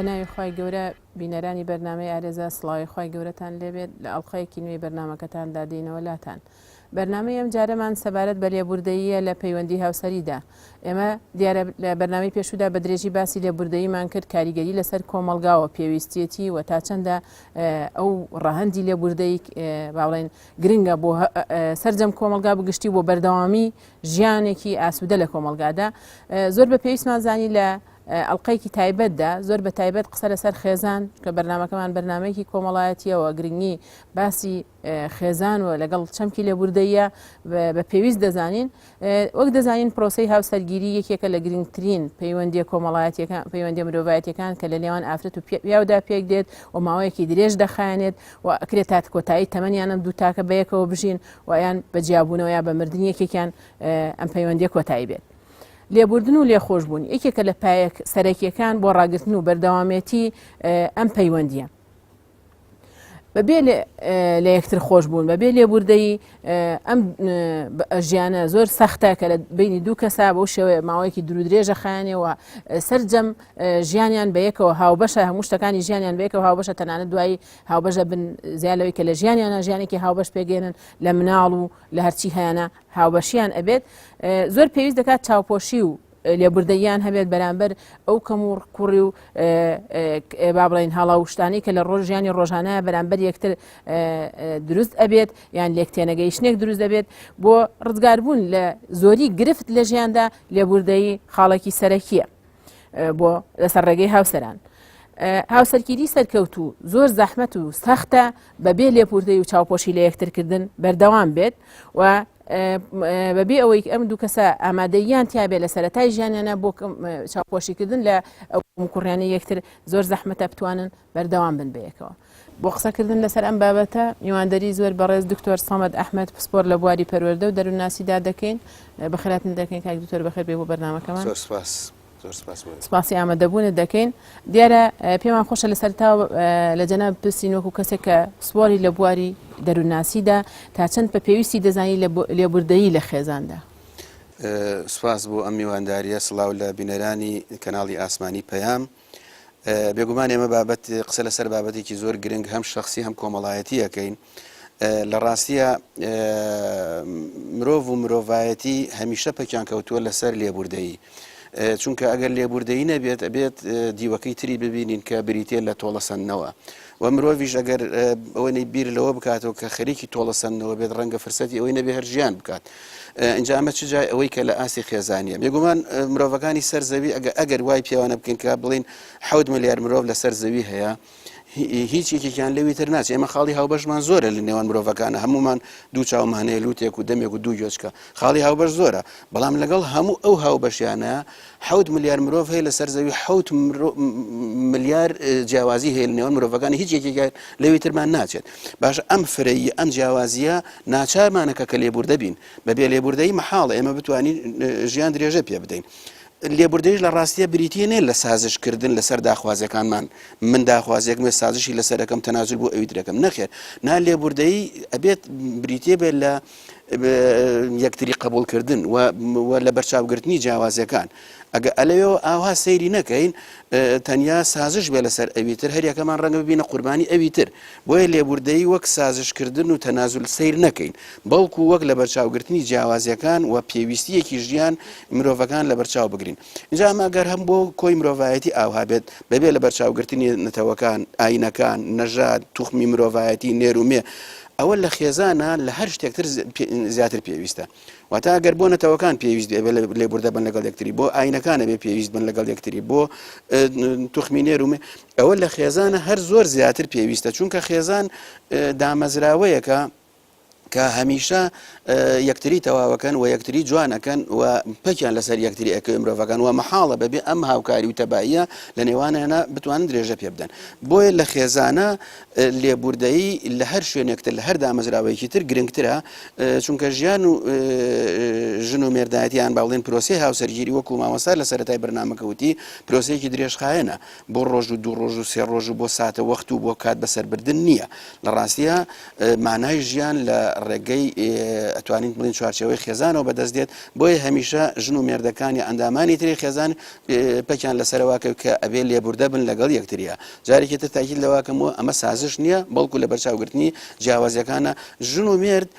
بە ناوی خوای گەورە بینەرانی بەرنامەی ئارێزە سڵاوی خوای گەورەتان لێبێت لە ئەڵقەیەکی نوێی بەرنامەکەتاندا دێینەوە لاتان. بەرنامەی ئەم جارەمان سەبارەت بە لێبوردەییە لە پەیوەندی هاوسەریدا. ئێمە دیارە لە بەرنامەی پێشوودا بە درێژی باسی لێبوردەییمان کرد، کاریگەری لەسەر کۆمەڵگا و پێویستیەتی و تا چەندە ئەو ڕەهەندی لێبوردەیی با بڵێین گرنگە بۆ سەرجەم کۆمەڵگا بگشتی بۆ بەردەوامی ژیانێکی ئاسوودە لە کۆمەڵگادا. زۆر بە پێویستمان زانی لە ئەڵقەیەکی تایبەتدا زۆر بە تایبەت قسە لەسەر خێزان کە بەرنامەکەمان بەرنامەیەکی کۆمەڵایەتیەوە گرنگی باسی خێزان و لەگەڵ چەمکی لێبوردەیە بە پێویست دەزانین وەک دەزانین پرۆسی هاوسەرگیری یەکێکە لە گرنگترین پەیوەندیە کۆمەڵایەتیەکان پەیوەندی مرۆڤایەتەکان کە لە نێوان ئافرەت و پیاودا پێک دێت و ماوەیەکی درێژ دەخایەنێت و ئەکرێت تا کۆتایی تەمەنیانم دوو تاکە بەیەکەوە بژین و یان بە جیابوونەوە یا بە مردن یەکێکیان ئەم پەیوەندیە کۆتایی بێت. لێبوردن و لێخۆشبوون یەکێکە لە پایە سەرەکیەکان بۆ ڕاگرتن و بەردەوامێتی ئەم پەیوەندیە. بەبێ لە یەکتر خۆش بوون بەبێ لێبوردەیی ئەم ژیانە زۆر سەختە کە لە بینی دوو کەسا بەو شێوەیە ماوەیەکی درودرێژە خایەنەوە سەرجەم ژیانیان بە یەکەوە هاوبەشە هەموو شتەکانی ژیانیان بەیەکەوە هاوبەشە تەنانەت دوایی هاوبەشە بن زیاد لەوەی کە لە ژیانیانە ژیانێکی هاوبەش پێگەێنن لە مناڵ و لە هەرچی هەیانە هاوبەشیان ئەبێت زۆر پێویست دەکات چاوپۆشی و لێبوردەییان هەبێت بەرامبەر ئەو کەم و کوڕی و با بڵێن هەڵا و شتانی کە لە ڕۆژ ژیانی ڕۆژانە بەرامبەر یەکتر دروست ئەبێت یان لێک تێنەگەیشتێک دروست دەبێت بۆ ڕزگاربوون لە زۆری گرفت لە ژیاندا لێبوردەیی خاڵێکی سەرەکیە بۆ لەسەر ڕێگەی هاوسەران. هاوسەرگیری سەرکەوتوو زۆر زەحمەت و سەختە بەبێ لێپوردەی و چاوپۆشی لە یەکترکردن بەردەوام بێت و بەبێ ئەوەی ئەم دوو کەسە ئامادەییان تیاابێ لە سەتای ژیانیانە بۆ چاوپۆشیکردن لە ئەو کوڕیانە یەکتر زۆر زەحمەتە بتوانن بەردەوام بن بەیەکەوە. بۆ قسەکردن لەسەر ئەم بابەتە میواندەری زۆر بەڕێز دکتۆر سەمەد ئەحمەد پسپۆر لە بواری پەروەردە و دەروونناسیدا دەکەین. بەخێرهاتن دەکەین کاک دکتۆر بەخێر بێی بۆ بەرنامەکەمان. زۆر سپاس. زۆر سپاس بۆ سپاسی ئامادەبوونت دەکەین. دیارە پێمان خۆشە لە سەرەتاوە لە جەنابت پرسین وەکو کەسێک کە پسپۆری لە بواری دەروونناسیدا تا چەند بە پێویستی دەزانی لە لێبوردەیی لە خێزاندا؟ سپاس بۆ ئەم میوانداریە. سڵاو لە بینەرانی کەناڵی ئاسمانی پەیام. بێگومان ئێمە بابەت قسە لەسەر بابەتێکی زۆر گرنگ هەم شخصی هەم کۆمەڵایەتی ئەەکەین لە ڕاستیە مرۆڤ و مرۆڤایەتی هەمیشە پەکیان کەوتووە لەسەر لێبوردەیی چونکە ئەگەر لێبوردەیی نەبێت ئەبێت دیوەکەی تری ببینین کە بریتە لە تۆڵەسەندنەوە و مرۆڤیش ئەگەر ئەوەی بیر لەوە بکاتەوە کە خەریکی تۆڵەسەندنەوە بێت ڕەنگە فرسەتی ئەوەی نەبێ هەر ژیان بکات ئینجا ئەمە چ جای ئەوەی کە لە ئاستی خێزانیە بێگومان مرۆڤەکانی سەر زەوی ئەگە ئەگەر وای پێوانە بکەین کە بڵین حەوت ملیار مرۆڤ لەسەر زەوی هەیە هیچ یەکێکیان لەوی تر ناچێت ئێمە خاڵی هاوبەشمان زۆرە لە نێوان مرۆڤەکانە هەمومان دوو چاومان هەیە لوتێک و دەمێک و دوو گوێچکە خاڵی هاوبەش زۆرە بەڵام لەگەڵ هەموو ئەو هاوبەشیانە حەوت ملیار مرۆڤ هەیە لەسەر زەوی حەوت ملیار جیاوازی هەیە لە نێوان مرۆڤەکانی هیچ یەکێکیان لەوی ترمان ناچێت باش ئەم فرەیی ئەم جیاوازیە ناچارمانەکە کە لێبوردە بین بەبێ لێبوردەی مەحاڵە ئێمە بتوانین ژیان درێژە پێ بدەین. لێبوردەیش لە ڕاستیە بریتە نێ لە سازشکردن لەسەر داخوازیەکانمان من داخوازێکمێ سازشی لەسەرەکەم تەنازول بۆ ئەوی درەکەم نەخێر نا لێبوردەی ئەبێت بریتە بێت لە یەکتری قبوڵکردن و لە بەرچاوگرتنی جیاوازیەکان ئەگە ئەلەوێەوە ئاوا سەیری نەکەین تەنیا سازش بێ لەسەر ئەوی تر هەریەکەمان ڕەنگە ببینە قوربانی ئەوی تر بۆیە لێبوردەیی وەک سازشکردن و تەنازول سەیر نەکەین بەڵکو وەک لە بەرچاوگرتنی جیاوازیەکان و پێویستیەکی ژیان مرۆڤەکان لە بەرچاو بگرین اینجا ئەمە گەر هەم بۆ کۆی مرۆڤایەتی ئاوها بێت بەبێ لە بەرچاوگرتنی نەتەوەکان ئاینەکان نەژاد توخمی مرۆڤایەتی نێر و مێ ئەوە لە خێزانە لە هەر شتێکتر زیاتر پێویستە واتە ئەگەر بۆ نەتەوەکان پێویست بێ لێبوردە بن لەگەڵ یەکتری بۆ ئاینەکانە بێ پێویست بن لەگەڵ یەکتری بۆ توخمی نێرومێ ئەوە لە خێزانە هەر زۆر زیاتر پێویستە چونکە خێزان دامەزراوەیەکە کە هەمیشە یەکتری تەواوەکەن و یەکتری جوانەکەن و پەکیان لەسەر یەکتری ئەکەوێ مرۆڤەکان و مەحاڵە بەبێ ئەم هاوکاری و تەباییە لە نێوانیانە بتوانن درێژە پێ بدەن بۆیە لە خێزانە لێبوردەیی لە هەر شوێنێکتر لە هەر دامەزراوەیەکی تر گرنگترە چونکە ژیان و ژن و مێردایەتیان با بڵێن پرۆسەی هاوسەرگیری وەکو مامۆستا لە سەرەتای بەرنامەکە وتی پرۆسەیەکی درێژخایەنە بۆ ڕۆژ و دوو ڕۆژ و سێ ڕۆژ و بۆ ساتە وەخت و بۆ کات بەسەربردن نییە لە ڕاستیە مانای ژیان لە ڕێگەی ئەتوانین بڵین چوارچێوەی خێزانەوە بەدەست دێت بۆیە هەمیشە ژن و مێردەکان یا ئەندامانی تری خێزان پەکیان لەسەرەوە کەوت کە ئەبێ لێبوردە بن لەگەڵ یەکتریا. جارێکی تر تاکید لەوەکەمەوە ئەمە سازش نییە بەڵکو لەبەرچاوگرتنی جیاوازیەکانە ژن و مێرد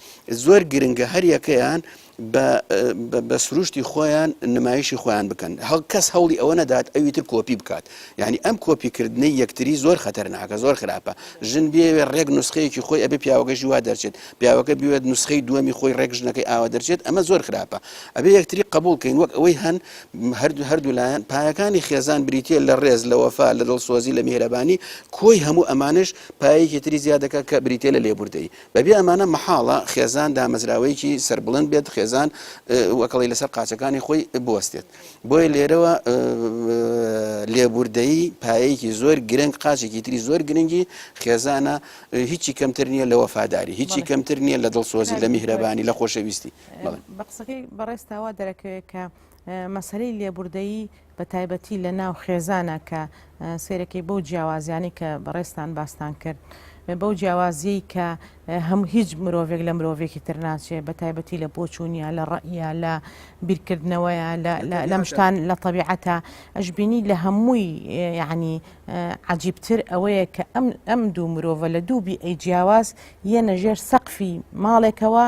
زۆر گرنگە هەریەکەیان بە سروشتی خۆیان نمایشی خۆیان بکەن هەڵ کەس هەوڵی ئەوە نەدات ئەوی تر کۆپی بکات یعنی ئەم کۆپیکردنەی یەکتری زۆر خەتەرناکە زۆر خراپە ژن بێوێ ڕێک نسخەیەکی خۆی ئەبێ پیاوەکەشی وا دەرچێت پیاوەکە بوێت نسخەی دووەمی خۆی ڕێک ژنەکەی ئاوا دەرچێت ئەمە زۆر خراپە ئەبێ یەکتری قبول کەین وەک ئەوەی هەن هەردوو هەردوو لایەن پایەکانی خێزان بریتە لە ڕێز لە وەفا لە دڵسۆزی لە میهرەبانی کۆی هەموو ئەمانش پایەکی تری زیاد دەکات کە بریتە لە لێبوردەیی بەبێ ئەمانە مەحاڵە خێزان دامەزراوەیەکی سەربڵند بێت، خێزان وەکەڵی لەسەر قاچەکانی خۆی بوەستێت. بۆیە لێرەوە لێبوردەیی پایەیەکی زۆر گرنگ، قاچێکی تری زۆر گرنگی خێزانە، هیچی کەمتر نییە لە وەفاداری، هیچی کەمتر نییە لە دڵسۆزی، لە میهرەبانی، لە خۆشەویستی. بە قسەکەی بەڕێزتا وا دەرەکەوێت کە مەسەلەی لێبوردەیی بە تایبەتی لە ناو خێزانە کە سەیرەکەی بەو جیاوازیانەی کە بەڕێزتان باستان کرد بەو جیاوازیەی کە هەم هیچ مرۆڤێک لە مرۆڤێکی تر ناچێ بە تایبەتی لە بۆچوونیە لە ڕەئیە لە بیرکردنەوەیە لەم شتان لە تەبیعەتە ئەشببینی لە هەمووی یعنی عجیبتر ئەوەیە کە ئەم ئەم دوو مرۆڤە لە دوو بی ئەی جیاواز یەنە ژێر سەقفی ماڵێکەوە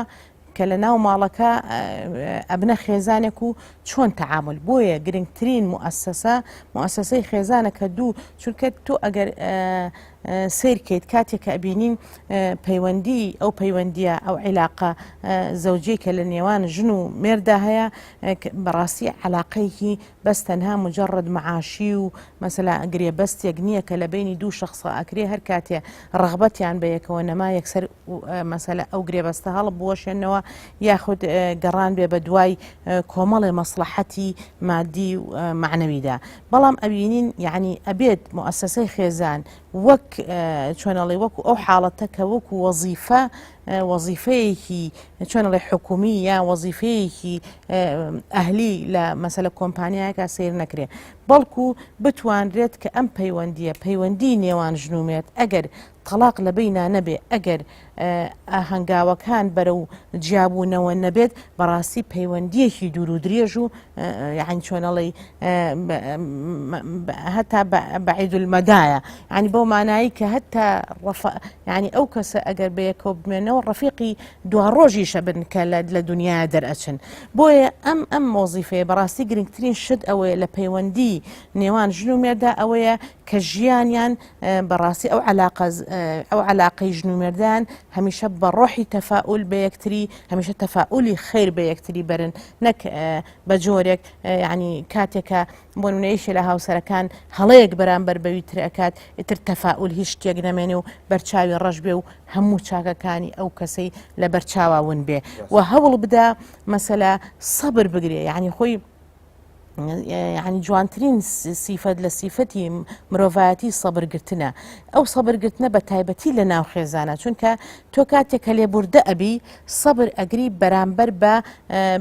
کە لە ناو ماڵەکە ئەبنە خێزانێک و چۆن تەعامل بۆیە گرنگترین موئەسەسە موئەسەسەی خێزانە کە دوو چونکە تۆ ئەگەر سیرکەیت کاتێک کە ئەبینین پەیوەندی ئەو پەیوەندیە ئەو عیلاقە زەوجەی کە لە نێوان ژن و مێردا هەیە بەڕاستی علاقەیەکی بەس تەنها مجرد معاشی و مەسەلا گرێبەستێک نییە کە لە بەینی دوو شەخسا ئەکرێ هەر کاتێ ڕەغبەتیان بە یەکەوە نەما یەکسەر مەسەلە ئەو گرێبەستە هەڵ بوەشێنەوە یاخود گەڕان بێ بە دوای کۆمەڵێ مەسڵەحەتی مادی و مەعنەویدا بەڵام ئەبینین یعنی ئەبێت موئەسەسەی خێزان وەک چۆنەڵی وەکو ئەو حاڵەتە کە وەکو وەزیفە وەزیفەیەکی چۆنەڵی حکومی یا وەزیفەیەکی ئەهلی لە مەسەلە کۆمپانیایەکە سیر نەکرێ بەڵکو بتوانرێت کە ئەم پەیوەندیە پەیوەندی نێوان ژن و مێرد ئەگەر تەڵاق لە بەینا نەبێ ئەگەر هەنگاوەکان بەرەو جیابوونەوە نەبێت بەڕاستی پەیوەندیەکی دوور و درێژ و یعنی چۆنەڵی هەتا بەعیدولمەدایە ینی بەو مانایی کە هەتا ینی ئەو کەسە ئەگەر بەیەکەوە بمێنەوە ڕەفیقی دواڕۆژیشە بن کە لە دنیا دەرئەچن بۆیە ئەم ئەم مۆزیفەیە بەڕاستی گرنگترین شت ئەوەیە لە پەیوەندی نێوان ژن و مێردا ئەوەیە کە ژیانیان بەڕاستی ئەو علاقە ئەو علاقەی ژن و مێردان هەمیشە بە ڕۆحی تەفاول بە یەکتری هەمیشە تەفاولی خیر بە یەکتری بەرن نەک بە جۆرێک ینی کاتێکە بۆ نمونە یەکێ لە هاوسەرەکان هەڵەیەک بەرامبەر بەوی تر ئەکات ئیتر تەفاول هیچ شتێک نەمێنێ و بەرچاوی ڕەش بێ و هەموو چاکەکانی ئەو کەسەی لە بەرچاوا ون بێ و هەوڵ بدا مەسەلە سەبر بگرێ یعنی خۆی یعنی جوانترین سیفەت لە سیفەتی مرۆڤایەتی سەبرگرتنە ئەو سەبرگرتنە بە تایبەتی لە ناو خێزانە چونکە تۆ کاتێک کە لێبوردە ئەبی سەبر ئەگری بەرامبەر بە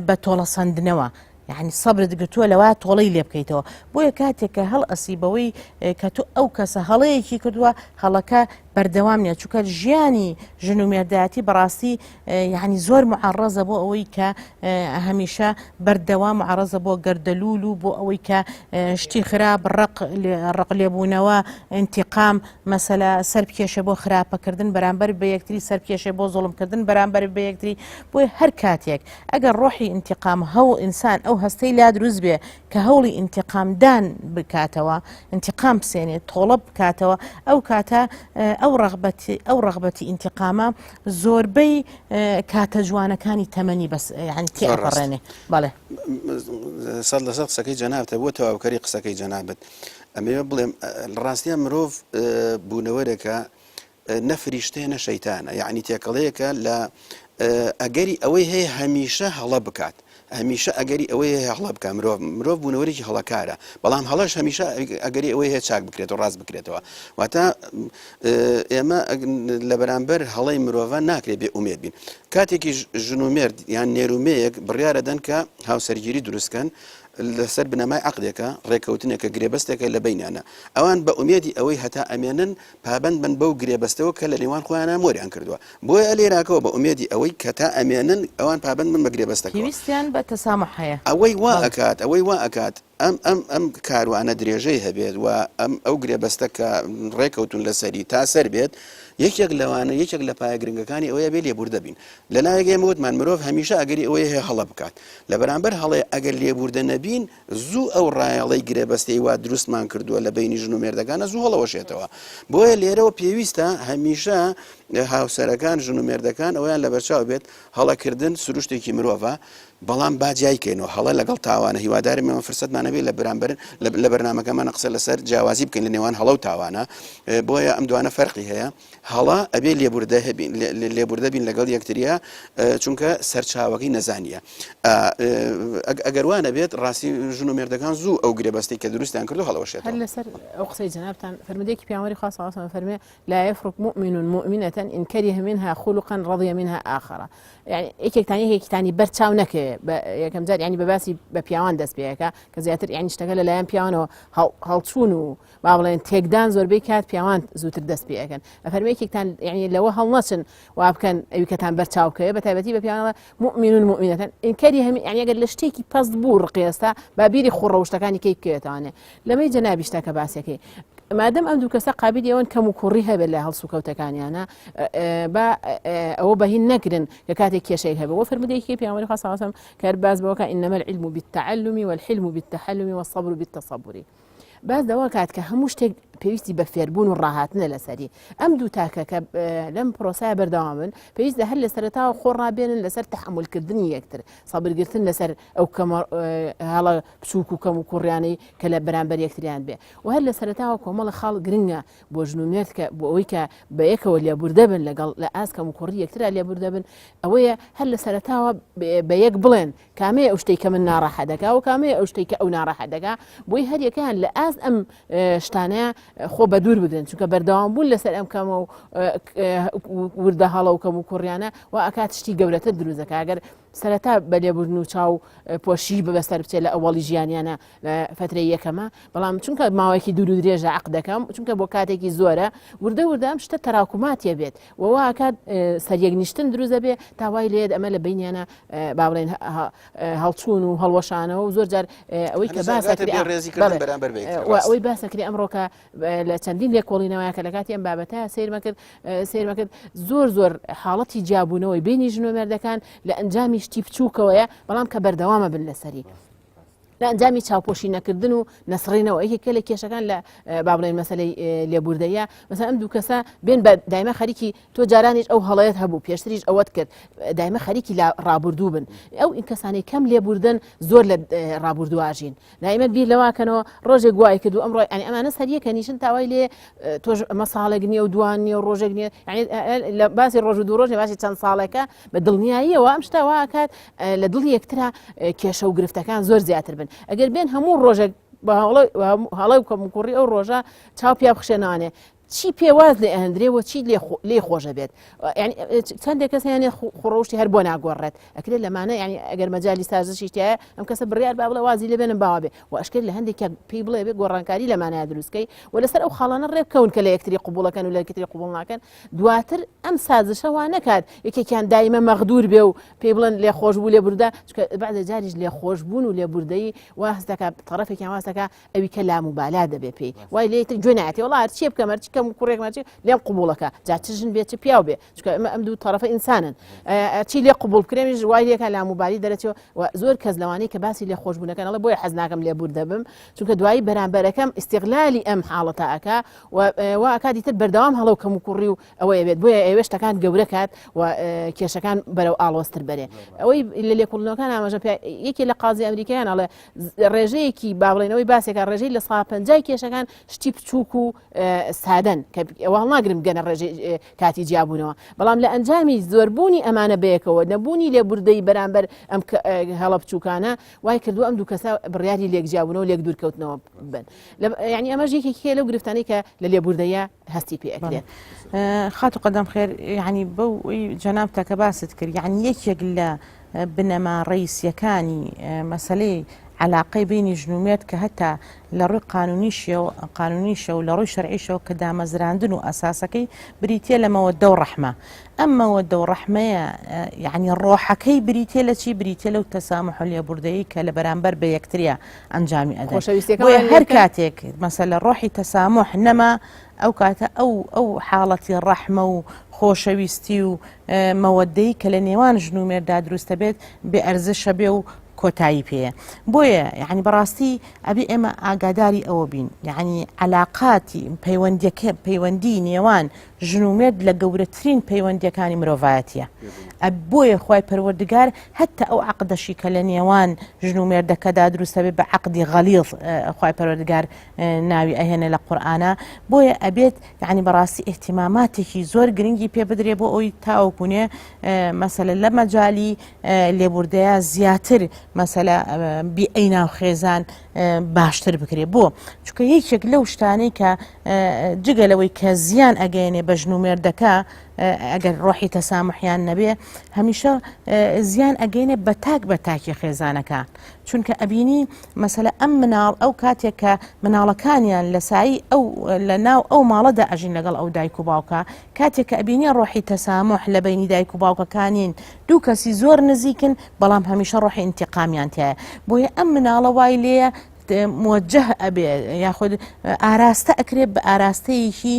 بە تۆڵەسەندنەوە یەعنی سەبرت گرتووە لەوە تۆڵەی لێ بکەیتەوە بۆیە کاتێک کە هەڵ ئەسی بەوەی کە تۆ ئەو کەسە هەڵەیەکی کردووە هەڵەکە بەردەوام نیە چونکە ژیانی ژن و مێردایەتی بەڕاستی یعنی زۆر معڕەزە بۆ ئەوەی کە هەمیشە بەردەوام معڕەزە بۆ گەردەلول و بۆ ئەوەی کە شتی خراپ ڕق ڕق لێبوونەوە انتقام مەسەلە سەر بکێشێ بۆ خراپەکردن بەرامبەر بە یەکتری سەر بکێشێ بۆ زوڵمکردن بەرامبەر بە یەکتری بۆیە هەر کاتێک ئەگەر ڕۆحی ئینتیقام هەوڵ ئینسان ئەو هەستەی لا دروست بێ کە هەوڵی ئینتیقامدان بکاتەوە ئینتیقام بسێنێ تۆڵە بکاتەوە ئەو کاتە ئەو ڕەغبەتی ئەو ڕەغبەتی ئینتیقامە زۆربەی کاتە جوانەکانی تەمەنی بەس یعنی تێپەڕێنێ بەڵێ سەد لەسەر قسەکەی جەنابتە بۆ تەواوکەری قسەکەی جەنابت ئەمەوێ بڵێم لە ڕاستیان مرۆڤ بوونەوەرێکە نە فریشتەیە نە شەیتانە یعنی تێکەڵەیەکە لە ئەگەری ئەوەی هەیە هەمیشە هەڵە بکات هەمیشە ئەگەری ئەوەی هەیە هەڵە بکە مرۆڤ مرۆڤ بوونەوەرێکی هەڵەکارە بەڵام هەڵەش هەمیشە ئەگەری ئەوەی هەیە چاک بکرێتەوە ڕاست بکرێتەوە واتە ئێمە لە بەرامبەر هەڵەی مرۆڤە ناکرێت بێ ئومێد بین کاتێکی ژن و مێرد یان نێرومەیەک بڕیارە دەن کە هاوسەرگیری دروستکەن. لەسەر بنەمای عەقدێکە، ڕێککەوتنێکە، گرێبەستێکە لە بەینیانە. ئەوان بە ئومێدی ئەوەی هەتا ئەمێنن پابەند بن بەو گرێبەستەوە کە لە نێوان خۆیانا مۆریان کردووە. بۆیە لێراکەوە بە ئومێدی ئەوەی کە تا ئەمێنن ئەوان پابەند بن بە گرێبەستەکەوە. پێویستیان بە تەساموح هەیە. ئەوەی وا بەڵێ. ئەکات، ئەوەی وا ئەکات ئەم ئەم ئەم کاروانە درێژەی هەبێت و ئەم ئەو گرێبەستە کە ڕێکەوتوون لەسەری تا سەر بێت، یەکێک لەوانە یەکێک لە پایە گرنگەکانی ئەوەیە بێ لێبوردە بین. لە لایەک ئێمە وتمان مرۆڤ هەمیشە ئەگەری ئەوەی هەیە هەڵە بکات. لە بەرامبەر هەڵەیە ئەگەر لێبوردە نەبین زوو ئەو ڕایەڵەی گرێبەستەی وا دروستمان کردووە لە بەینی ژن و مێردەکانە زوو هەڵەوەشێتەوە. بۆیە لێرەوە پێویستە هەمیشە هاوسەرەکان ژن و مێردەکان ئەوەیان لەبەرچاو بێت هەڵەکردن سروشتێکی مرۆڤە بەڵام با جیای کەینەوە هەڵە لەگەڵ تاوانە هیوادارم ئێمە فرسەتمان هەبێت لە بەرامبەر لە بەرنامەکەمان قسە لەسەر جیاوازی بکەین لە نێوان هەڵە و تاوانە بۆیە ئەم دوانە فەرقی هەیە هەڵە ئەبێ لێبوردە هەبین لێبوردە بین لەگەڵ یەکتریە چونکە سەرچاوەکەی نەزانیە ئەگەر وا نەبێت ڕاستی ژن و مێردەکان زوو ئەو گرێبەستی کە دروستیان کردو هەڵەوەشێت هەر لەسەر ئەو قسەی جەنابتان فەرمودەیەکی پیامبەری خوا صلی الله علیه و سلم فەرمێ لا يفرق مؤمن مؤمنة إن كره منها خلقا رضي منها آخر یعنی یەکێکتان یەکێکتانی بەر چاو نەکەوێ یەکەم جار یعنی بە باسی بە پیاوان دەست پێەکە کە زیاتر یعنی شتەکە لەلایەن پیاوانەوە هەڵچوون و با بڵێن تێکدان زۆربەی کات پیاوان زووتر دەست پێ ئەکەن ئەفەرمێ یەکێکتان یعنی لەوە هەڵنەچن وا بکەن ئەوی کەتان بەر چاو بکەوێ بە تایبەتی بە پیاوانەوە مؤمنون مؤمنەتەن ئینکەری هەمی یعنی ئەگەر لە شتێکی پەست بوو ڕقێستا با بیری خوڕەوشتەکانی کەی بکەوێتوانێ لەمەی جەنابی شتەکە باسەکەی مادەم ئەم دوو کەسە قابلی ئەوەن کەم و کوڕی هەبێت لە هەڵسوکەوتەکانیانە با ئەوە بەهین نەگرن کە کاتێک کێشەیەک هەبێت وە فەرمودەیەکی پێغەمبەری خوا صلی الله علیه و سلم کە باس بەوەکە انما العلم بالتعلم والحلم بالتحلم والصبر بالتصبر باس لەوە کات کە هەموو شتێک پێویستی بە فێربوون و ڕاهاتنە لەسەری ئەم دوو تاکە کە لەم پرۆسای بەردەوامن پێویستە هەر لە سەرەتاوە خۆ ڕابێنن لەسەر تەحملکردنی یەکتر سەبرگرتن لەسەر ئەو کەمە هەڵە بچووک و کەم و کوڕیانەی کە لە بەرامبەر یەکتریان بێ و هەر لە سەرەتاوە کۆمەڵە خاڵ گرنگە بۆ ژن و مێرد کە بۆ ئەوەی کە بە یەکەوە لێبوردە بن لەگەڵ لە ئاست کەم و کوڕی یەکترا لێبوردە بن ئەوەیە هەر لە سەرەتاوە بە یەک بڵێن کامەیە ئەو شتەی کە من ناڕەحەت دەکا و کامەیە ئەو شتەی کە ئەو ناڕەحەت دەکا بۆی هەریەکەیان لە ئاست ئەم شتانەیە خۆ بە دوور بگرن چونکە بەردەوام بوون لەسەر ئەم کەمە و وردە هەڵە و کەم و کوڕیانە و ئەکات شتی گەورەتر دروست دەکا ئەگەر سەرەتا بە لێبوردن و چاو پۆشی بە بەسەر بچێت لە ئەوەڵی ژیانیانە لە فترەی یەکەمە بەڵام چونکە ماوەیەکی دوور و درێژە عەقد دەکەم چونکە بۆ کاتێکی زۆرە وردە وردە ئەم شتە تەراکوماتیە بێت و واکات سەریەک نیشتن دروست دەبێ تا وای لێت ئەمە لە بینیانە با بڵێن هەڵچوون و هەڵوەشانەوە و زۆر جار ئەوەی کە باسەکرێ ئەوەی باسەکرێ ئەمڕۆکە لە چەندین لێکۆڵینەوەیە کە لە کاتی ئەم بابەتە سیرمە کرد سیرمە کرد زۆر زۆر حاڵەتی جیابوونەوەی بینی ژن و مێردەکان لە ئەنجامی شتی بچووکەوەیە بەڵام کە بەردەوامە بن لەسەری. لە ئەنجامی چاوپۆشی نەکردن و نەسڕینەوە یەکێکە لە کێشەکان لە با بڵێن مەسلەی لێبوردەیە مەسەلەن ئەم دوو کەسە بێن بە دایمە خەریکی تۆ جارانیش ئەو هەڵەیەت هەبوو پێشتریش ئەوەت کرد دایمە خەریکی لە ڕابردوو بن ئەو این کەسانی کەم لێبوردن زۆر لە ڕابردوواژین دایمە بیر لەواکەنەوە ڕۆژێک وای کرد و ئەمڕۆ ئەنی ئەمانە سەریەکە نیشن تاوای لێ تۆش ئەمە ساڵێک نییە و دوان نییە و ڕۆژێک نییە لە باسی ڕۆژ و دوو ڕۆژ باسی چەند ساڵێکە بە دڵنیاییەوە ئەم شتە واکات لە دڵی یەکترا کێشە و گرفتەکان زۆر زیاتر بن ئەگەر بێن هەموو ڕۆژێک هەڵە و کەموکوڕی ئەو ڕۆژە چاو پیا بخشێنانێ چی پێواز لێ ئەهندرێ و چی لێ خۆشە بێت چەندێک کەس هەیە خڕەوشتی هەر بۆ ناگۆڕێت ئەکرێت لەمانە ینی ئەگەر مەجای سازشی تایە ئەم کەسە بڕیار با بڵێ وازی لێ بێنم باوا بێ و ئەشکرێت لە هەندێک پێی بڵێ بێ گۆڕانکاری لەمانە دروستکەی و لەسەر ئەو خاڵانە ڕێبکەون کە لە یەکتری قوبوڵەکەن و لە یەکتری قوبڵ ناکەن دواتر ئەم سازشە وا نەکات یەکێکیان دایمە مەغدور بێ و پێی بڵێن لێخۆشبوو لێبوردە چونکە بەعزێ جاریش لێخۆشبوون و لێبوردەیی وا هەست دەکات تەڕەفێکیان واز دەکات ئەوی کە لاموبالا دەبێ پێی وای لێ تر گوێ نایەتێ وەڵا هەرچیە بکەم هەرچی کەم کوڕێک هەرچی لێم قبوڵەکە جا چ ژن بێ چ پیاو بێ چونکە ئەمە ئەم دوو تەڕەفە ئینسانن چی لێ قبوڵ بکرێمیش وای لێکا لاموبالی دەرەچێ و زۆر کەس لەوانەیە کە باسی لێخۆشبوونەکەن ئەڵێ بۆیە حەز ناکەم لێبوردە بم چونکە دوایی بەرامبەرەکەم ئیستیغلالی ئەم حاڵەتە ئەکا و وا ئەکات دیتر بەردەوام هەڵە و کەموکوڕی و ئەوەیە بێت بۆیە ئەوێ شتەکان گەورە کات و کێشەکان بەرەو ئاڵۆزتر بەرێ ئەوەی لە لێکۆڵینەوەکان ئاماژە پێ یەکێ لە قازی ئەمریکایان ئەڵێ ڕێژەیەکی با بڵێنەوەی باسێکە ڕێژەی لە سا پەنجای کێشەکان شتی بچووک و سادەن کە ئەوە هەڵناگرم گەنە ڕێژەی کاتی جیابوونەوە بەڵام لە ئەنجامی زۆربوونی ئەمانە بەیەکەوە نەبوونی لێبوردەی بەرامبەر ئەم هەڵە بچووکانە وای کردووە ئەم دوو کەسە بڕیاری لێک جیابوونەوە لێک دوورکەوتنەوە بن یعنی ئەمەش یەکێکیە لەو گرفتانەی کە لە لێبوردەیە هەستی پێ ئەکرێت. خاتو قەدەم خێر یعنی بەو جەنابتە کە باست کرد یعنی یەکێک لە. بنەما ڕەیسیەکانی مەسەلەی عەلاقەی بەینی ژن و مێرد کە هەتا لە ڕووی قانونیشیەوە قانونیشەوە لە ڕووی شەرعیشەوە کە دامەزراندن و ئەساسەکەی بریتیە لە مەوەدە و ڕەحمە ئەم مەوەدە و ڕەحمەیە یعنی ڕۆحەکەی بریتیە لە چی بریتیە لەو تەسامح و لێبوردەیی کە لە بەرامبەر بە یەکتریا ئەنجامی ئەدەن خۆشەویستیەکەمان بۆیە هەر لێ بکەن. کاتێک مەسەلە ڕۆحی تەسامح نەما ئەو کاتە ئەو ئەو حاڵەتی ڕەحمە و خۆشەویستی و مەوەدەی کە لە نێوان ژن و مێردا دروستە بێت بێ ئەرزشە بێ و کۆتایی پێیە بۆیە یعنی بەڕاستی ئەبێ ئێمە ئاگاداری ئەوە بین یعنی علاقاتی پەیوەندیەکە پەیوەندی نێوان ژن و مێرد لە گەورەترین پەیوەندیەکانی مرۆڤایەتیە بۆیە خوای پەروەردگار هەتا ئەو عقدەشی کە لە نێوان ژن و مێردەکەدا دروستە بێ بە عقدی غەلیظ خوای پەروەردگار ناوی ئەهێنێ لە قورئانا بۆیە ئەبێت یعنی بەڕاستی ئیهتیماماتێکی زۆر گرنگی پێ بدرێ بۆ ئەوی تاوەکونێ مەسەلە لە مەجالی لێبوردەیە زیاتر مەسەلە بیئەی ناو خێزان باشتر بکرێ بۆ چونکە یەکێک لەو شتانەی کە جگە لەوەی کە زیان ئەگەیەنێ بە ژن و مێردەکە ئەگەر ڕۆحی تەسامحیان نەبێ هەمیشە زیان ئەگەینێ بە تاک بە تاکی خێزانەکە چونکە ئەبینی مەسەلە ئەم مناڵ ئەو کاتێک کە مناڵەکانیان لە سایی ئەو لە ناو ئەو ماڵەدا ئەژین لەگەڵ ئەو دایک و باوکە کاتێک کە ئەبینی ڕۆحی تەسامح لە بینی دایک و باوکەکانین دوو کەسی زۆر نزیکن بەڵام هەمیشە ڕۆحی ئینتیقامیان تایە بۆیە ئەم مناڵە وای لێیە موجه ئەبێ یاخود ئاراستە ئەکرێت بە ئاراستەیەکی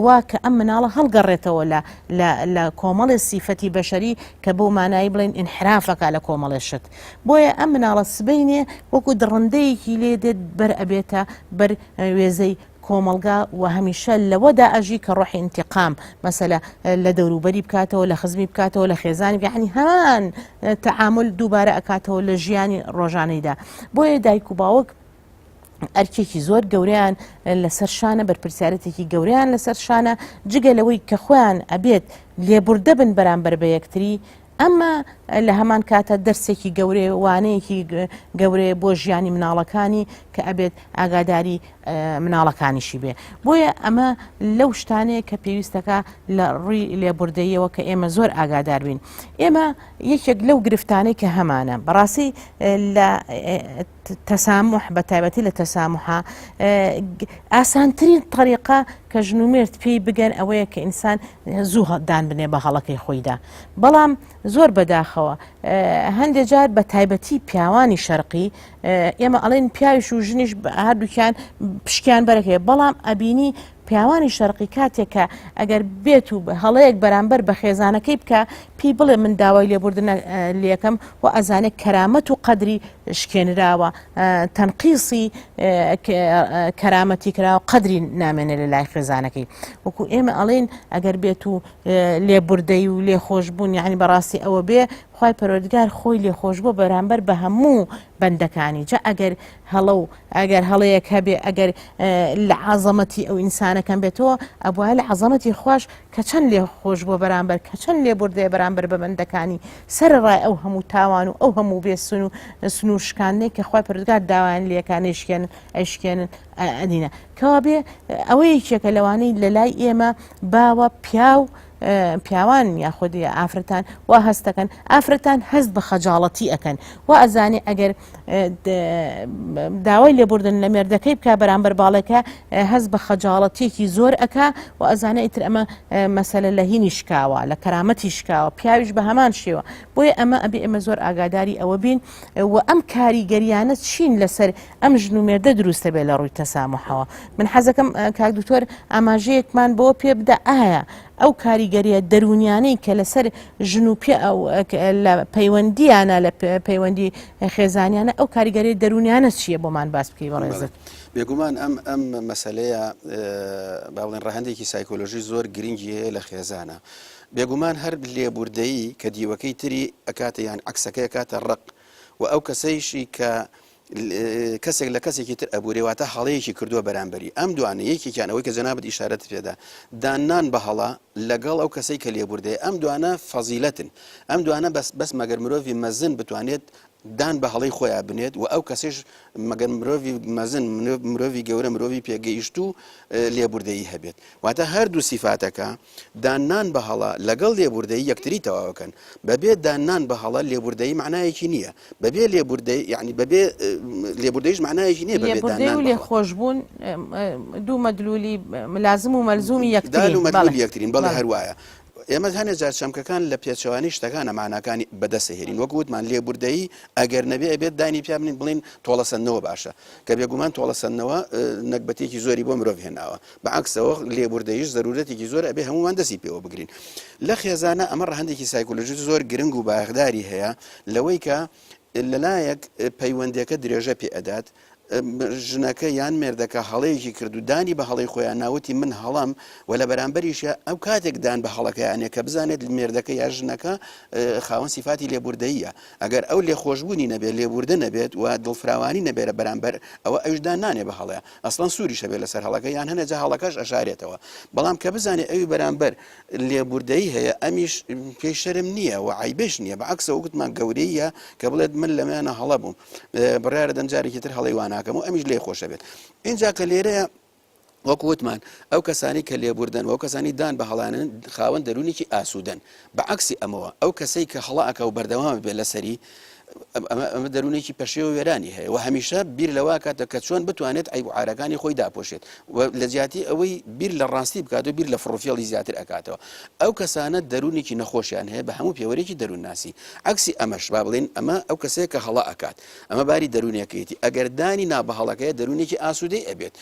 وا کە ئەم مناڵە هەڵگەڕێتەوە لە لە کۆمەڵی سیفەتی بەشەری کە بۆ مانایی بڵێن ئینحرافەکە لە کۆمەڵێ شت بۆیە ئەم مناڵە سبەینێ وەکو دڕندەیەکی لێ دێت بەر ئەبێتە بەر وێزەی کۆمەڵگا و هەمیشە لەوەدا ئەژی کە ڕۆحی ئینتیقام مەسەلە لە دەوروبەری بکاتەوە لە خزمی بکاتەوە لە خێزانی یعنی هەمان تەعامل دووبارە ئەکاتەوە لە ژیانی ڕۆژانەیدا بۆیە دایک و باوک ئەرکێکی زۆر گەورەیان لەسەر شانە بەرپرسیارەتێکی گەورەیان لەسەر شانە جگە لەوەی کە خۆیان ئەبێت لێبوردە بن بەرامبەر بە یەکتری ئەمە لە هەمان کاتە دەرسێکی گەورەیە وانەیەکی گەورەیە بۆ ژیانی مناڵەکانی کە ئەبێت ئاگاداری مناڵەکانیشی بێ بۆیە ئەمە لەو شتانەیە کە پێویستەکە لە ڕووی لێبوردەیەوە کە ئێمە زۆر ئاگادار بین ئێمە یەکێک لەو گرفتانەی کە هەمانە بەڕاستی لە تەسامح بە تایبەتی لە تەسامحا ئاسانترین طریقە کە ژن و مێرد پێی بگەن ئەوەیە کە ئینسان زوو دان بنێ بە هەڵەکەی خۆیدا بەڵام زۆر بەداخەوە هەندێک جار بە تایبەتی پیاوانی شەرقی ئێمە ئەڵێن پیاویش و ژنیش هەردووکیان پشکیان بەرەکەیە بەڵام ئەبینی پیاوانی شەرقی کاتێک کە ئەگەر بێت و هەڵەیەک بەرامبەر بە خێزانەکەی بکە پێی بڵێ من داوای لێبوردن لەکەم و ئەزانێت کەرامەت و قەدری شکێنراوە تەنقیسی کەرامەتی کراوە قەدری نامێنێ لە لای خێزانەکەی وەکو ئێمە ئەڵێن ئەگەر بێت و لێبوردەی و لێخۆشببوون یعنی بەڕاستی ئەوە بێ خوای پەروەردگار خۆی لێخۆشبووە بەرامبەر بە هەموو بەندەکانی جا ئەگەر هەڵە و ئەگەر هەڵەیەک هەبێ ئەگەر لە عەزەمەتی ئەو ئینسانەکەم بێتەوە ئەبوایە لە عەزەمەتی خواش کە چەند لێ خۆش بووە بەرامبەر کە چەند لێبوردەیە بەرامبەر بە بەندەکانی سەرەڕای ئەو هەموو تاوان و ئەو هەموو بێ سن و سنوور شکاندنەی کە خوای پەروەردگار داوایان لێکا نەیشکێنن ئەیشکێنن ئەدینە کەوابێ ئەوە یەکێکە لەوانەی لە لای ئێمە باوە پیاو پیاوان یاخود ئافرەتان وا هەستەکەن ئافرەتان هەست بە خەجاڵەتی ئەکەن وا ئەزانێ ئەگەر داوای لێبوردن لە مێردەکەی بک بەرامبەر باڵێکە هەست بە خەجاڵەتێکی زۆر ئەک و ئەزانێ ئیتر ئەمە مەسەلە لە هینی شکاوە لە کەرامەتی شکاوە پیاویش بە هەمان شێوە بۆیە ئەمە ئەبێ ئێمە زۆر ئاگاداری ئەوە بین و ئەم کاریگەریانە چین لەسەر ئەم ژن و مێردە دروستە بێ لە ڕووی تەسامحەوە من حەزەکەم کاک دکتۆر ئاماژەیەکمان بۆ پێ بدە ئایا ئەو کاریگەریە دەروونیانەی کە لەسەر ژن و پێ لە پەیوەندیانە لە پەیوەندی خێزانیانە ئەو کاریگەری دەروونیانە چییە بۆمان باس بکەی بەڕێزت بێگومان ئەم ئەم مەسلەیە با بڵێن ڕەهەندێکی سایکۆلۆژی زۆر گرنگی هەیە لە خێزانە بێگومان هەر لێبوردەیی کە دیوەکەی تری ئەکاتە یان عکسەکەی ئەکاتە ڕق و ئەو کەسەیشی کە. کەسێک لە کەسێکی تر ئەبورێ واتە هەڵەیەکی کردووە بەرامبەری ئەم دوانە یەکێکیان ئەوەی کە جەنابت ئیشارەت پێدا داننان بە هەڵە لەگەڵ ئەو کەسەی کە لێبوردەیە ئەم دوانە فەزیلەتن ئەم دوانە بەس بەس مەگەر مرۆڤی مەزن بتوانێت دان بە هەڵەی خۆیان بنێت و ئەو کەسیش مەگەر مرۆڤی مەزن مرۆڤی گەورە مرۆڤی پێگەیشتوو لێبوردەیی هەبێت واتە هەردوو سیفاتەکە داننان بە هەڵە لەگەڵ لێبوردەیی یەکتری تەواوەکەن. بەبێ داننان بە هەڵە لێبوردەیی مەعنایەکی نییە. بەبێ لێبوردەی یانی بەبێ لێبوردەیش مەعنایەکی نییە بەبێ لێبوردەی داننان و بە هەڵە. لێخۆشبوون دوو مەدلولی لازم و مەلزومی دال یەکترین. و بەڵێ مەدلولی یەکترین. بەڵێ بەڵێ. هەر وایە. ئێمە هەنێ جار چەمکەکان لە پێچەوانەی شتەکانە مەعناکانی بەدەست ئەهێنین. وەک وتمان لێبوردەیی ئەگەر نەبێ ئەبێت دانی پیا بنێین بڵێین تۆڵەسەندنەوە باشە. کە بێگومان تۆڵەسەندنەوە نەگبەتییەکی زۆری بۆ مرۆڤ هێناوە. بە عەکسەوە لێبوردەییش زەرورەتێکی زۆرە ئەبێ هەموومان دەستی پێوە بگرین. لە خێزانە ئەمە ڕەهەندێکی سایکۆلۆژی زۆر گرنگ و بایەخداری هەیە لەوەی کە لەلایەک پەیوەندیەکە درێژە پێ ئەدات ژنەکە یان مێردەکە هەڵەیەکی کرد و دانی بە هەڵەی خۆیان ناوتی من هەڵەم و لە بەرامبەریشە ئەو کاتێک دان بە هەڵەکەیانە کە بزانێت مێردەکە یا ژنەکە خاوەن سیفاتی لێبوردەیە ئەگەر ئەو لێخۆشببوونی نەبێت لێبوردە نەبێت و دڵفراوانی نەبێرە بەرامبەر ئەوە ئەوش دان نانێ بە هەڵەیە ئەسڵەن سوریش هەبێت لەسەر هەڵەکە یان هەنێ جا هەڵەکەش ئەشارێتەوە بەڵام کە بزانێ ئەوی بەرامبەر لێبوردەیی هەیە ئەمیش پێی شەرم نییە و عیبش نییە بە عکسەوە گوتمان گەورەیە کە بڵێت من لەمەیانە هەڵە بووم بڕیارە دەم جارێکی تر هەڵەی واناکەم و ئەمیش لێ خۆشە بێت اینجا کە لێرەیە وەکو وتمان ئەو کەسانی کە لێبوردەن و ئەو کەسانی دان بە هەڵانن خاوەن دەروونێکی ئاسوودەن بە عەکسی ئەمەوە ئەو کەسەی کە هەڵە ئەکا و بەردەوام بێت لەسەری ئەمە دەروونێکی پەشێو و وێرانی هەیە و هەمیشە بیر لەوە کاتە کە چۆن بتوانێت عەیب و عارەکانی خۆی داپۆشێت و لە جیاتی ئەوەی بیر لە ڕاستی بکات و بیر لە فڕوفێڵی زیاتر ئەکاتەوە ئەو کەسانە دەروونێکی نەخۆشیان هەیە بە هەموو پێوەرێکی دەروونناسی عەکسی ئەمەش با بڵێین ئەمە ئەو کەسەیە کە هەڵە ئەکات ئەمە باری دەروونیەکەیەتی ئەگەر دانی نا بە هەڵەکەیە دەروونێکی ئاسوودەی ئەبێت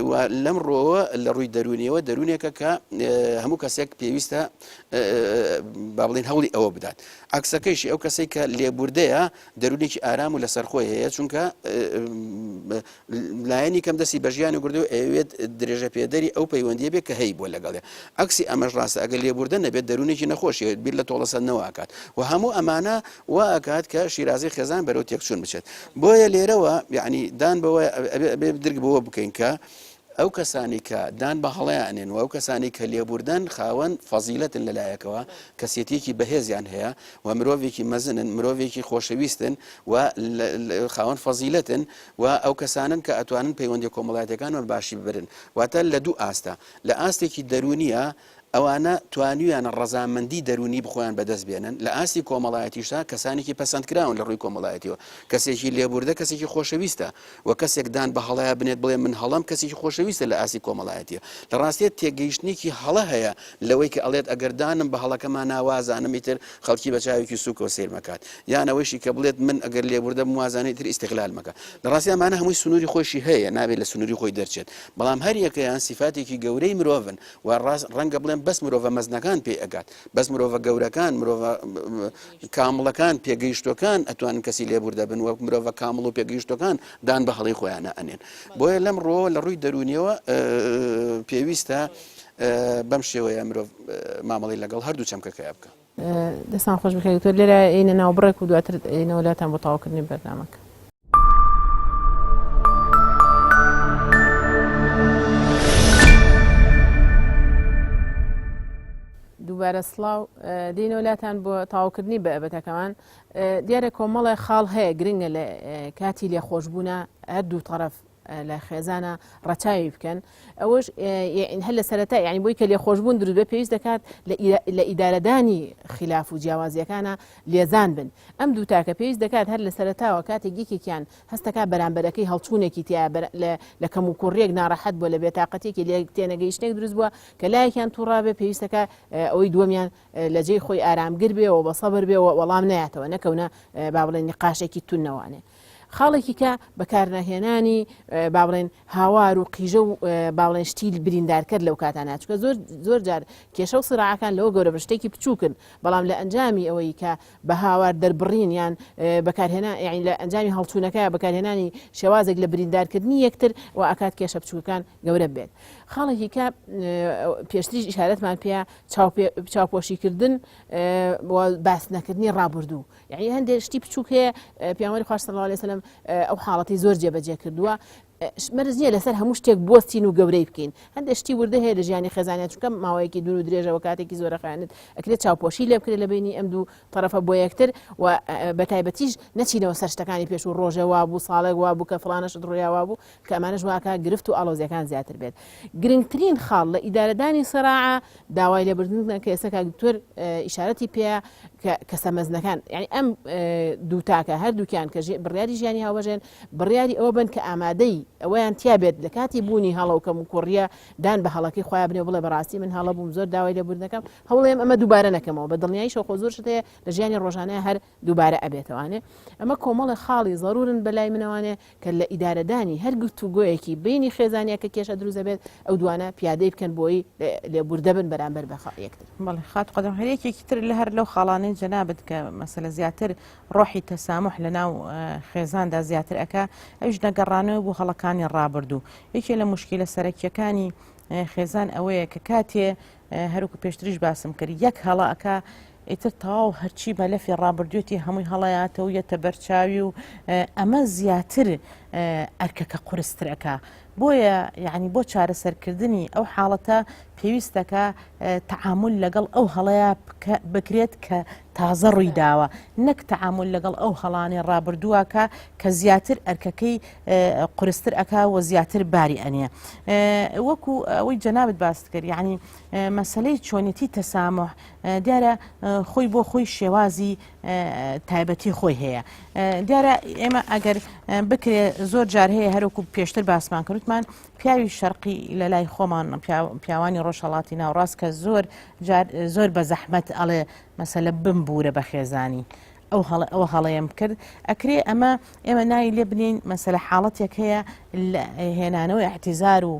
و لەم ڕۆوە لە ڕووی دەروونیەوە دەروونێکە کە هەموو کەسێک پێویستە با بڵێن هەوڵی ئەوە بدات عکسەکەیشی ئەو کەسێک کە لێبوردەیە دەروونێکی ئارام و لەسەر خۆی هەیە چونکە لایەنی کەم دەستی بە ژیانی گردو ئەوێت درێژە پێدەری ئەو پەیوەندیە بێت کە هەی بووە لەگەڵێ عکسی ئەمەش ڕاستە ئەگەر لێبوردە نەبێت دەروونێکی نەخۆشی بیر لە تۆڵەسەندنەوە ئەکات و هەموو ئەمانە وا ئەکات کە شیرازەی خێزان بەرەو تێکچوون بچێت بۆیە لێرەوە یعنی دان بەوە ئەبێ درک بەوە بکەین کە ئەو کەسانی کە دان بە هەڵەیان ئەنێن و ئەو کەسانی کە لێبوردەن خاوەن فەزیلەتن لەلایەکەوە کەسێتیەکی بەهێزیان هەیە و مرۆڤێکی مەزنن مرۆڤێکی خۆشەویستن و خاوەن فەزیلەتن و ئەو کەسانن کە ئەتوانن پەیوەندی کۆمەڵایەتەکان بە باشی ببرن واتە لە دوو ئاستە لە ئاستێکی دەرونیە ئەوانە توانیویانە ڕەزامەندی دەروونی بخۆیان بەدەست بێنن، لە ئاستی کۆمەڵایەتیشدا کەسانێکی پەسەندکراون لە ڕووی کۆمەڵایەتیەوە، کەسێکی لێبوردە کەسێکی خۆشەویستە و کەسێک دان بە هەڵەیا بنێت بڵێ من هەڵەم کەسێکی خۆشەویستە لە ئاستی کۆمەڵایەتیە. لە ڕاستیە تێگەیشتنێکی هەڵە هەیە لەوەی کە ئەڵێت ئەگەر دانم بە هەڵەکەما نا وازانم ئیتر خەڵکی بە چاوێکی سووکەوە سەیر مەکات یان ئەوەیشی کە بڵێت من ئەگەر لێبوردە بم وازانم ئیتر ئیستغلال مەکە. لە ڕاستیا ئەمانە هەمووی سنووری خۆیشی هەیە نابێت لە سنووری خۆی دەرچێت بەڵام هەر یەکەیان سیفاتێکی گەورەی مرۆڤن و ڕاست ڕەنگە بڵێم بەس مرۆڤە مەزنەکان پێی ئەگات بەس مرۆڤە گەورەکان مرۆڤە کامڵەکان پێگەیشتوەکان ئەتوانن کەسی لێبوردە بن وەک مرۆڤە کامڵ و پێگەیشتوەکان دان بە هەڵی خۆیانە ئەنێن بۆیە لەم ڕۆوە لە ڕووی دەرونیەوە پێویستە بەم شێوەیە مرۆڤ مامەڵی لەگەڵ هەردوو چەمکەکەیا بکە. دەستان خۆش بکە دکتۆر لێرە ئینە ناو بڕێک و دواتر ئینەوە لاتان بۆ تەواوکردنی بەرنامەکە. دووبارە سڵاو دێنەوە لاتان بۆ تەواوکردنی بەبەتەکەمان دیارە کۆمەڵێ خاڵ هەیە گرنگە لە کاتی لێخۆشببوونە هەردوو طرف لە خێزانە ڕەچاوی بکەن ئەوەش هەر لە سەرەتا یعنی بۆی کە لێخۆشببوون دروست بێ پێویست دەکات لە ئیدارەدانی خلاف و جیاوازیەکانە لێزان بن ئەم دوو تاکە پێویست دەکات هەر لە سەرەتاوە کاتێک یەکێکیان هەستەکە بەرامبەرەکەی هەڵچوونێکی تیا لە کەم و کوڕیەک ناڕەحەت بووە لە بێتاقەتێکی لێ تێنەگەیشتێک دروست بووە کە لایەکیان تووڕابێ پێویستەکە ئەوەی دووەمیان لە جێی خۆی ئارامگر بێ و بە سەبر بێ و وەڵام نایەتەوە نەکەونە با بڵێن نقاشێکی تونەوانێ. خاڵێکی کە بەکارنەهێنانی با بڵێن هاوار و قیژە و با بڵێن شتی بریندارکەر لەو کاتانە چونکە زۆر زۆر جار کێشە و سراعەکان لەوە گەورە بن شتێکی بچووکن بەڵام لە ئەنجامی ئەوەی کە بە هاوار دەربڕین یان بەکارهێنا یعنی لە ئەنجامی هەڵچوونەکە بەکارهێنانی شێوازێک لە بریندارکردنی یەکتر و ئەکات کێشە بچووکەکان گەورە بێت خاڵێکی کە پێشتریش ئیشارەتمان پێ چاوپۆشیکردن باس نەکردنی ڕابردوو یعنی هەندێک شتی بچووک هەیە پیامبەری خوا صلی الله علیه وسلم. وسلم ئەو حاڵەتی زۆر جێبەجێ کردووە. مەرج نییە لەسەر هەموو شتێک بوەستین و گەورەی بکەین. هەندێک شتی وردە هەیە لە ژیانی خێزانیان چونکە ماوەیەکی دوور و درێژە و کاتێکی زۆرە خایەنت ئەکرێت چاوپۆشی لێ بکرێت لە بینی ئەم دوو تەرەفە بۆ یەکتر و بە تایبەتیش نەچینەوە سەر شتەکانی پێشوو ڕۆژێ وابوو ساڵێک وابوو کە فڵانە شت ڕوویا وابوو کە ئەمانەش واکا گرفت و ئاڵۆزیەکان زیاتر بێت. گرنگترین خاڵ لە ئیدارەدانی سەراعە داوای لێبوردن کە ئێستا کاک دکتۆر ئیشارەتی پێیە کە کەسە مەزنەکان یعنی ئەم دوو تاکە هەردووکیان کە بڕیاری ژیانی هاوبەشێن بڕیاری ئەوە بن کە ئامادەی ئەوەیان تیا بێت لە کاتی بوونی هەڵە و کەموکوڕیە دان بە هەڵەکەی خۆیان بنێ و بڵێ بەڕاستی من هەڵە بووم زۆر داوای لێبوردنەکەم هەوڵێم ئەمە دووبارە نەکەمەوە بە دڵنیاییشەوە خۆ زۆر شت هەیە لە ژیانی ڕۆژانەیە هەر دووبارە ئەبێتەوانێ ئەمە کۆمەڵێ خاڵی زەرورن بەلای منەوانێ کە لە ئیدارەدانی هەر گفتوگۆیەکی بەینی خێزانیا کە کێشە دروست دەبێت ئەو دوانە پیادەی بکەن بۆی لێبوردە بن بەرامبەر بە یەکتر. بەڵێ خاتوو قەدەم هەر یەکێکی تر لە هەر لەو خاڵانەی جەنابت کە مەسەلە زیاتر ڕۆحی تەسامح لە ناو خێزاندا زیاتر ئەکا ئەویش نەگەڕانەوە بۆ هەڵەکانی ڕابردوو یەکێ لە موشکیلە سەرەکیەکانی خێزان ئەوەیە کە کاتێ هەروکو پێشتریش باسم کرد یەک هەڵە ئەکا ئیتر تەواو هەرچی مەلەفی ڕابردوێتی هەمووی هەڵەیاتە و یەتە بەرچاوی و ئەمە زیاتر ئەرکەکە قورستر ئەکا بۆیە یعنی بۆ چارەسەرکردنی ئەو حاڵەتە پێویستەکە تەعامول لەگەڵ ئەو هەڵەیە بکرێت کە تازە ڕووی داوە نەک تەعامول لەگەڵ ئەو هەڵانەی ڕابردووەکە کە زیاتر ئەرکەکەی قورستر ئەکا و زیاتر باری ئەنێ وەکو ئەوەی جەنابت باست کرد یعنی مەسلەی چۆنێتی تەسامح دیارە خۆی بۆ خۆی شێوازی تایبەتی خۆی هەیە دیارە ئێمە ئەگەر بکرێ زۆر جار هەیە هەروکو پێشتر باسمان کردمان پیاوی شەرقی لە لای خۆمان پیاوانی ڕۆژهەڵاتی ناوڕاست کە زۆر جار زۆر بە زەحمەت ئەڵێ مەسەلە بمبوورە بە خێزانی ئەو هەڵە ئەوە هەڵەیەم کرد ئەکرێ ئەمە ئێمە ناوی لێ بنین مەسەلە حاڵەتێک هەیە لە هێنانەوەی اعتیزار و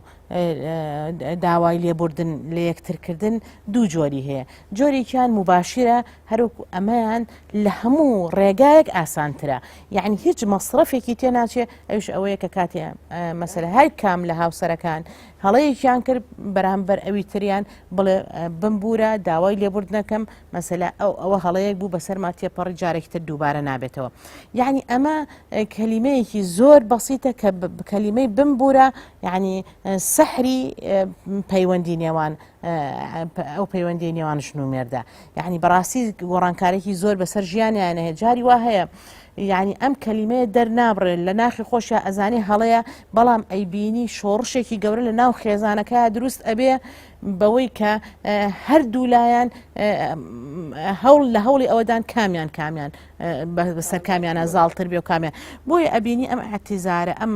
داوای لێبوردن لە یەکترکردن دوو جۆری هەیە جۆرێکیان مباشرە هەروەکو ئەمەیان لە هەموو ڕێگایەک ئاسانترە یعنی هیچ مەسرەفێکی تێناچێ ئەوش ئەوەیە کە کاتێ مەسەلە هەر کام لە هاوسەرەکان هەڵەیەکیان کرد بەرامبەر ئەوی تریان بڵێ بمبوورە داوای لێبوردنەکەم مەسەلە ئەو ئەوە هەڵەیەک بوو بەسەرما تێپەڕی جارێکی تر دووبارە نابێتەوە یعنی ئەمە کەلیمەیەکی زۆر بەسیتە کە کەلیمەی بمبوورە یعنی سەحری پەیوەندی نێوان ئەو پەیوەندی نێوان ژن و مێردە یعنی بەڕاستی گۆڕانکارێکی زۆر بەسەر ژیانیان هەیە جاری وا هەیە یعنی ئەم کەلیمەیە دەرنابڕێت لە ناخی خۆشیا ئەزانێ هەڵەیە بەڵام ئەیبینی شۆڕشێکی گەورە لە ناو خێزانەکە دروست ئەبێ بەوەی کە هەردوو لایەن هەوڵ لە هەوڵی ئەوەدان کامیان کامیان بەسەر کامیانە زاڵتر بێ و کامیان بۆیە ئەبینی ئەم ئەتیزارە ئەم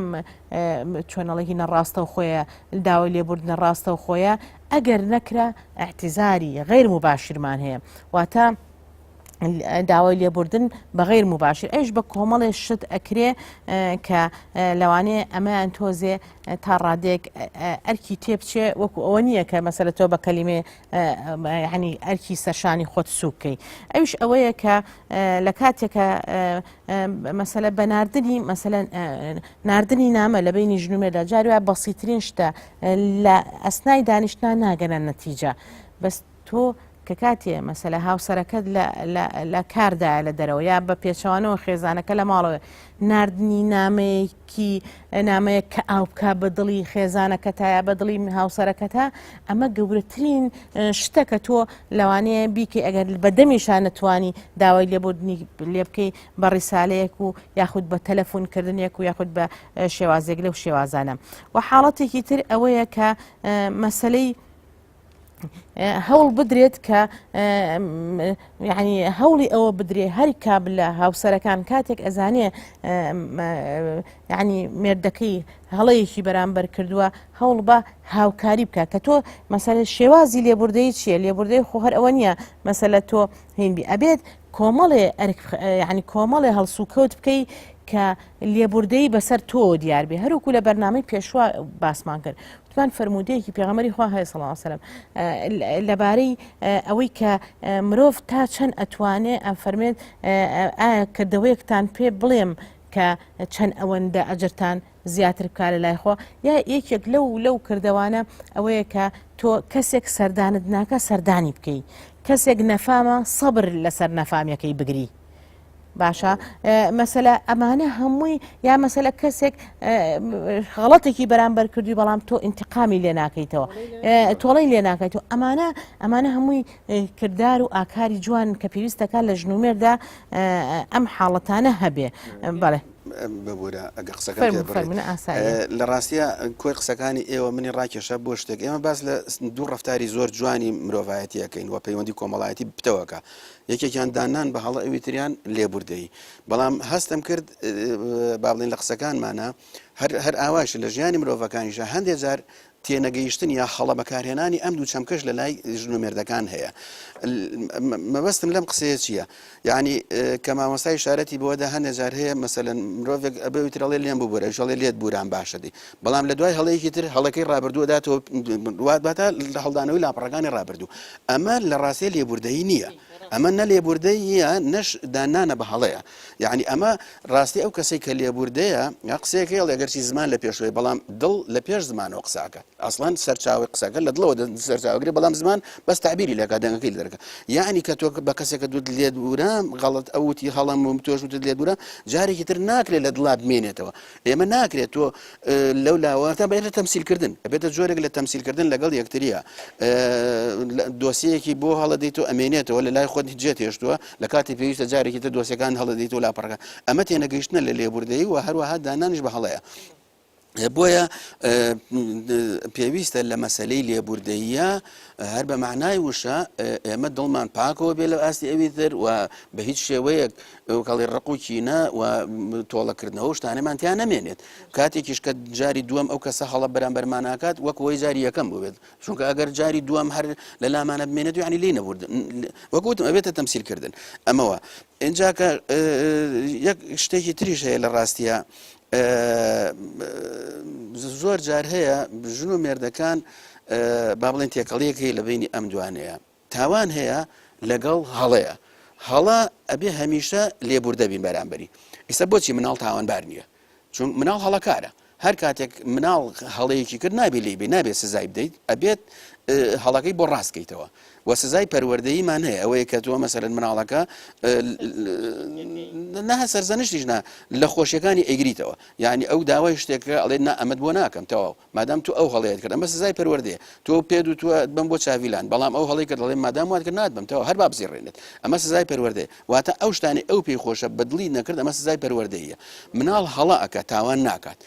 چۆنەڵێکی نەڕاستە و خۆیە داوای لێبوردنە ڕاستە و خۆیە ئەگەر نەکرا اعتزاری غیر مباشرمان هەیە واتە داوای لێبوردن بە غیر مباشر ئەوش بە کۆمەڵێ شت ئەکرێ کە لەوانەیە ئەمەیان تۆزێ تا ڕادێک ئەرکی تێبچێ وەکو ئەوە نییە کە مەسەلە تۆ بە کەلیمێ ینی ئەرکی سەرشانی خۆت سووکەی ئەوش ئەوەیە کە لە کاتێکە مەسەلە بە ناردنی مەسەلەن ناردنی نامە لە بینی ژن و مێردا جاری وایە بەسیترین شتە لە ئەسنای دانیشتنا ناگەنە نەتیجە بەس تۆ کە کاتێ مەسەلە هاوسەرەکەت لە لە لە کاردایە لە دەرەوە یا بە پێچەوانەوە خێزانەکە لە ماڵەوە ناردنی نامەیەکی نامەیەک کە ئاو بکا بە دڵی خێزانەکەتا یا بە دڵی هاوسەرەکەتا ئەمە گەورەترین شتە کە تۆ لەوانەیە بیکەی ئەگەر بە دەمیشا نەتوانی داوای لێبوردنی لێ بکەی بە ڕیسالەیەک و یاخود بە تەلەفۆن کردنێک و یاخود بە شێوازێک لەو شێوازانە و حاڵەتێکی تر ئەوەیە کە مەسلەی هەوڵ بدرێت کە یعنی هەوڵی ئەوە بدرێ هەر کاب لە هاوسەرەکان کاتێک ئەزانێ یعنی مێردەکەی هەڵەیەکی بەرامبەر کردووە هەوڵ بە هاوکاری بکە کە تۆ مەسەلە شێوازی لێبوردەی چییە لێبوردەی خۆ هەر ئەوە نییە مەسەلە تۆ هینبی ئەبێت کۆمەڵێ ئەرک یعنی کۆمەڵێ هەڵسوکەوت بکەی کە لێبوردەی بەسەر تۆ دیار بێ هەروکو لە بەرنامەی پێشوە باسمان کرد وتمان فەرموودەیەکی پێغەمبەری خوا هەیە صلی الله علیه وسلم لەبارەی ئەوەی کە مرۆڤ تا چەند ئەتوانێ ئەفەرمێت ئایا کردەوەیەکتان پێ بڵێم کە چەند ئەوەندە ئەجرتان زیاتر بکە لە لای خۆ یا یەکێک لەو لەو کردەوانە ئەوەیە کە تۆ کەسێک سەردانت ناکە سەردانی بکەی کەسێک نەفامە سەبر لەسەر نەفامیەکەی بگری. باشە مەسەلە ئەمانە هەمووی یا مەسەلە کەسێک غەڵەتێکی بەرامبەر کردوی بەڵام تۆ ئینتقامی لێ ناکەیتەوە تۆڵەی لێ ناکەیتەوە ئەمانە ئەمانە هەمووی کردار و ئاکاری جوان کە پێویستەکە لە ژنومێردا ئەم حاڵەتانە هەبێ بەڵێ. ببورە ئەگە قسەکەم پێ بڕیت لە ڕاستیە کۆی قسەکانی ئێوە منی ڕاکێشا بۆ شتێک ئێمە باس لە دوو ڕفتاری زۆر جوانی مرۆڤایەتیەکەین و پەیوەندی کۆمەڵایەتی پتەوەکە یەکێکیان دانان بە هەڵە ئەوی تریان لێبوردەیی بەڵام هەستم کرد با بڵێن لە قسەکانمانە هەر هەر ئاواش لە ژیانی مرۆڤەکانیشە هەندێک جار تێنەگەیشتن یا هەڵە بەکارهێنانی ئەم دوو چەمکەش لە لای ژن و مێردەکان هەیە مەبەستم لەم قسەیە چییە؟ یعنی کە مامۆستای شارەتی بۆدا هەندێ جار هەیە مەسەلەن مرۆڤێک ئەبێ ترەڵێ لێم ببورە ژەڵێ لێت بوران باشە دی بەڵام لە دوای هەڵەیەکی تر هەڵەکەی ڕابردووە داتەوە واتە لە هەڵدانەوەی لاپەڕەکانی ڕابردوو ئەمە لە ڕاستیە لێبوردەیی نییە ئەمە نە لێبوردەیە نەش دانانە بە هەڵەیە یعنی ئەمە ڕاستی ئەو کەسێک کە لێبوردەیە یا قسەیەکەی ئەڵێ گەرچی زمان لە پێشەوەی بەڵام دڵ لە پێش زمانەوە قساکە ئەسڵەن سەرچاوی قسەکە لە دڵەوە سەرچاوەگرێ بەڵام زمان بەس تعبیری لەکە دەنگەکەی دەرەکە یعنی کە تۆ بە کەسێکە دوت لێت بورام غەڵت ئەوتی هەڵەم و تۆش وتت لێت بورام جارێکی تر ناکرێت لە دڵا بمێنێتەوە ئێمە ناکرێت تۆ لەو لاوە تا بێتە تەمسیلکردن ئەبێتە جۆرێک لە تەمسیلکردن لەگەڵ یەکتریە دۆسیەکی بۆ هەڵەدەیت و ئەمێنێتەوە لە لای خۆت جێت هێشتووە لە کاتی پێویستە جارێکی تر دۆسیەکان هەڵەدەیت و لاپەڕەکە ئەمە تێنەگەیشتنە لە لێبوردەیی و هەروەها دانانیش بە هەڵەیە. بۆیە پێویستە لە مەسلەی لێبوردەیە هەر بە معنای وشە ئێمە دڵمان پاکەوە بێ لە ئاستی ئەوی تر و بە هیچ شێوەیەک کەڵی ڕق و کینە و تۆڵەکردنەوە و شتانەمان تیا نەمێنێت کاتێکیش کە جاری دووەم ئەو کەسە هەڵە بەرامبەرمان ناکات وەک وەی جاری یەکەم بووێت چونکە ئەگەر جاری دووەم هەر لە لامانە بمێنێت یعنی لێی نەبورد وەک وتم ئەبێتە تەمسیلکردن ئەمەوە ئینجا کە یەک شتێکی تریش هەیە لە ڕاستیە زۆر جار هەیە ژن و مێردەکان با بڵێن تێکەڵیەک هەیە لە بینی ئەم دوانەیە تاوان هەیە لەگەڵ هەڵەیە هەڵە ئەبێ هەمیشە لێبوردە بین بەرامبەری ئیستا بۆچی مناڵ تاوانبار نییە چون مناڵ هەڵەکارە هەر کاتێک مناڵ هەڵەیەکی کرد نابێ لێی بێ نابێ سزای بدەیت ئەبێت هەڵەکەی بۆ ڕاستکەیتەوە و سزای پەروەردەییمان هەیە ئەوەیە کە تۆ مەسەرن مناڵەکە نە سەرزەنشتیش نا لە خۆشیەکانی ئەیگریتەوە یعنی ئەو داوای شتێکە ئەڵێ نا ئەمەت بۆ ناکەم تەواو مادام تۆ ئەو هەڵەیەت کرد ئەمە سزای پەروەردەیە تۆ پێت وتووە بم بۆ چاڤیلان بەڵام ئەو هەڵەی کرد دەڵێ مادام وات کرد ناتبم تەواو هەر با بزیڕێنێت ئەمە سزای پەروەردەیە واتە ئەو شتانەی ئەو پێی خۆشە بەدڵی نەکرد ئەمە سزای پەروەردەیە مناڵ هەڵە ئەکا تاوان ناکات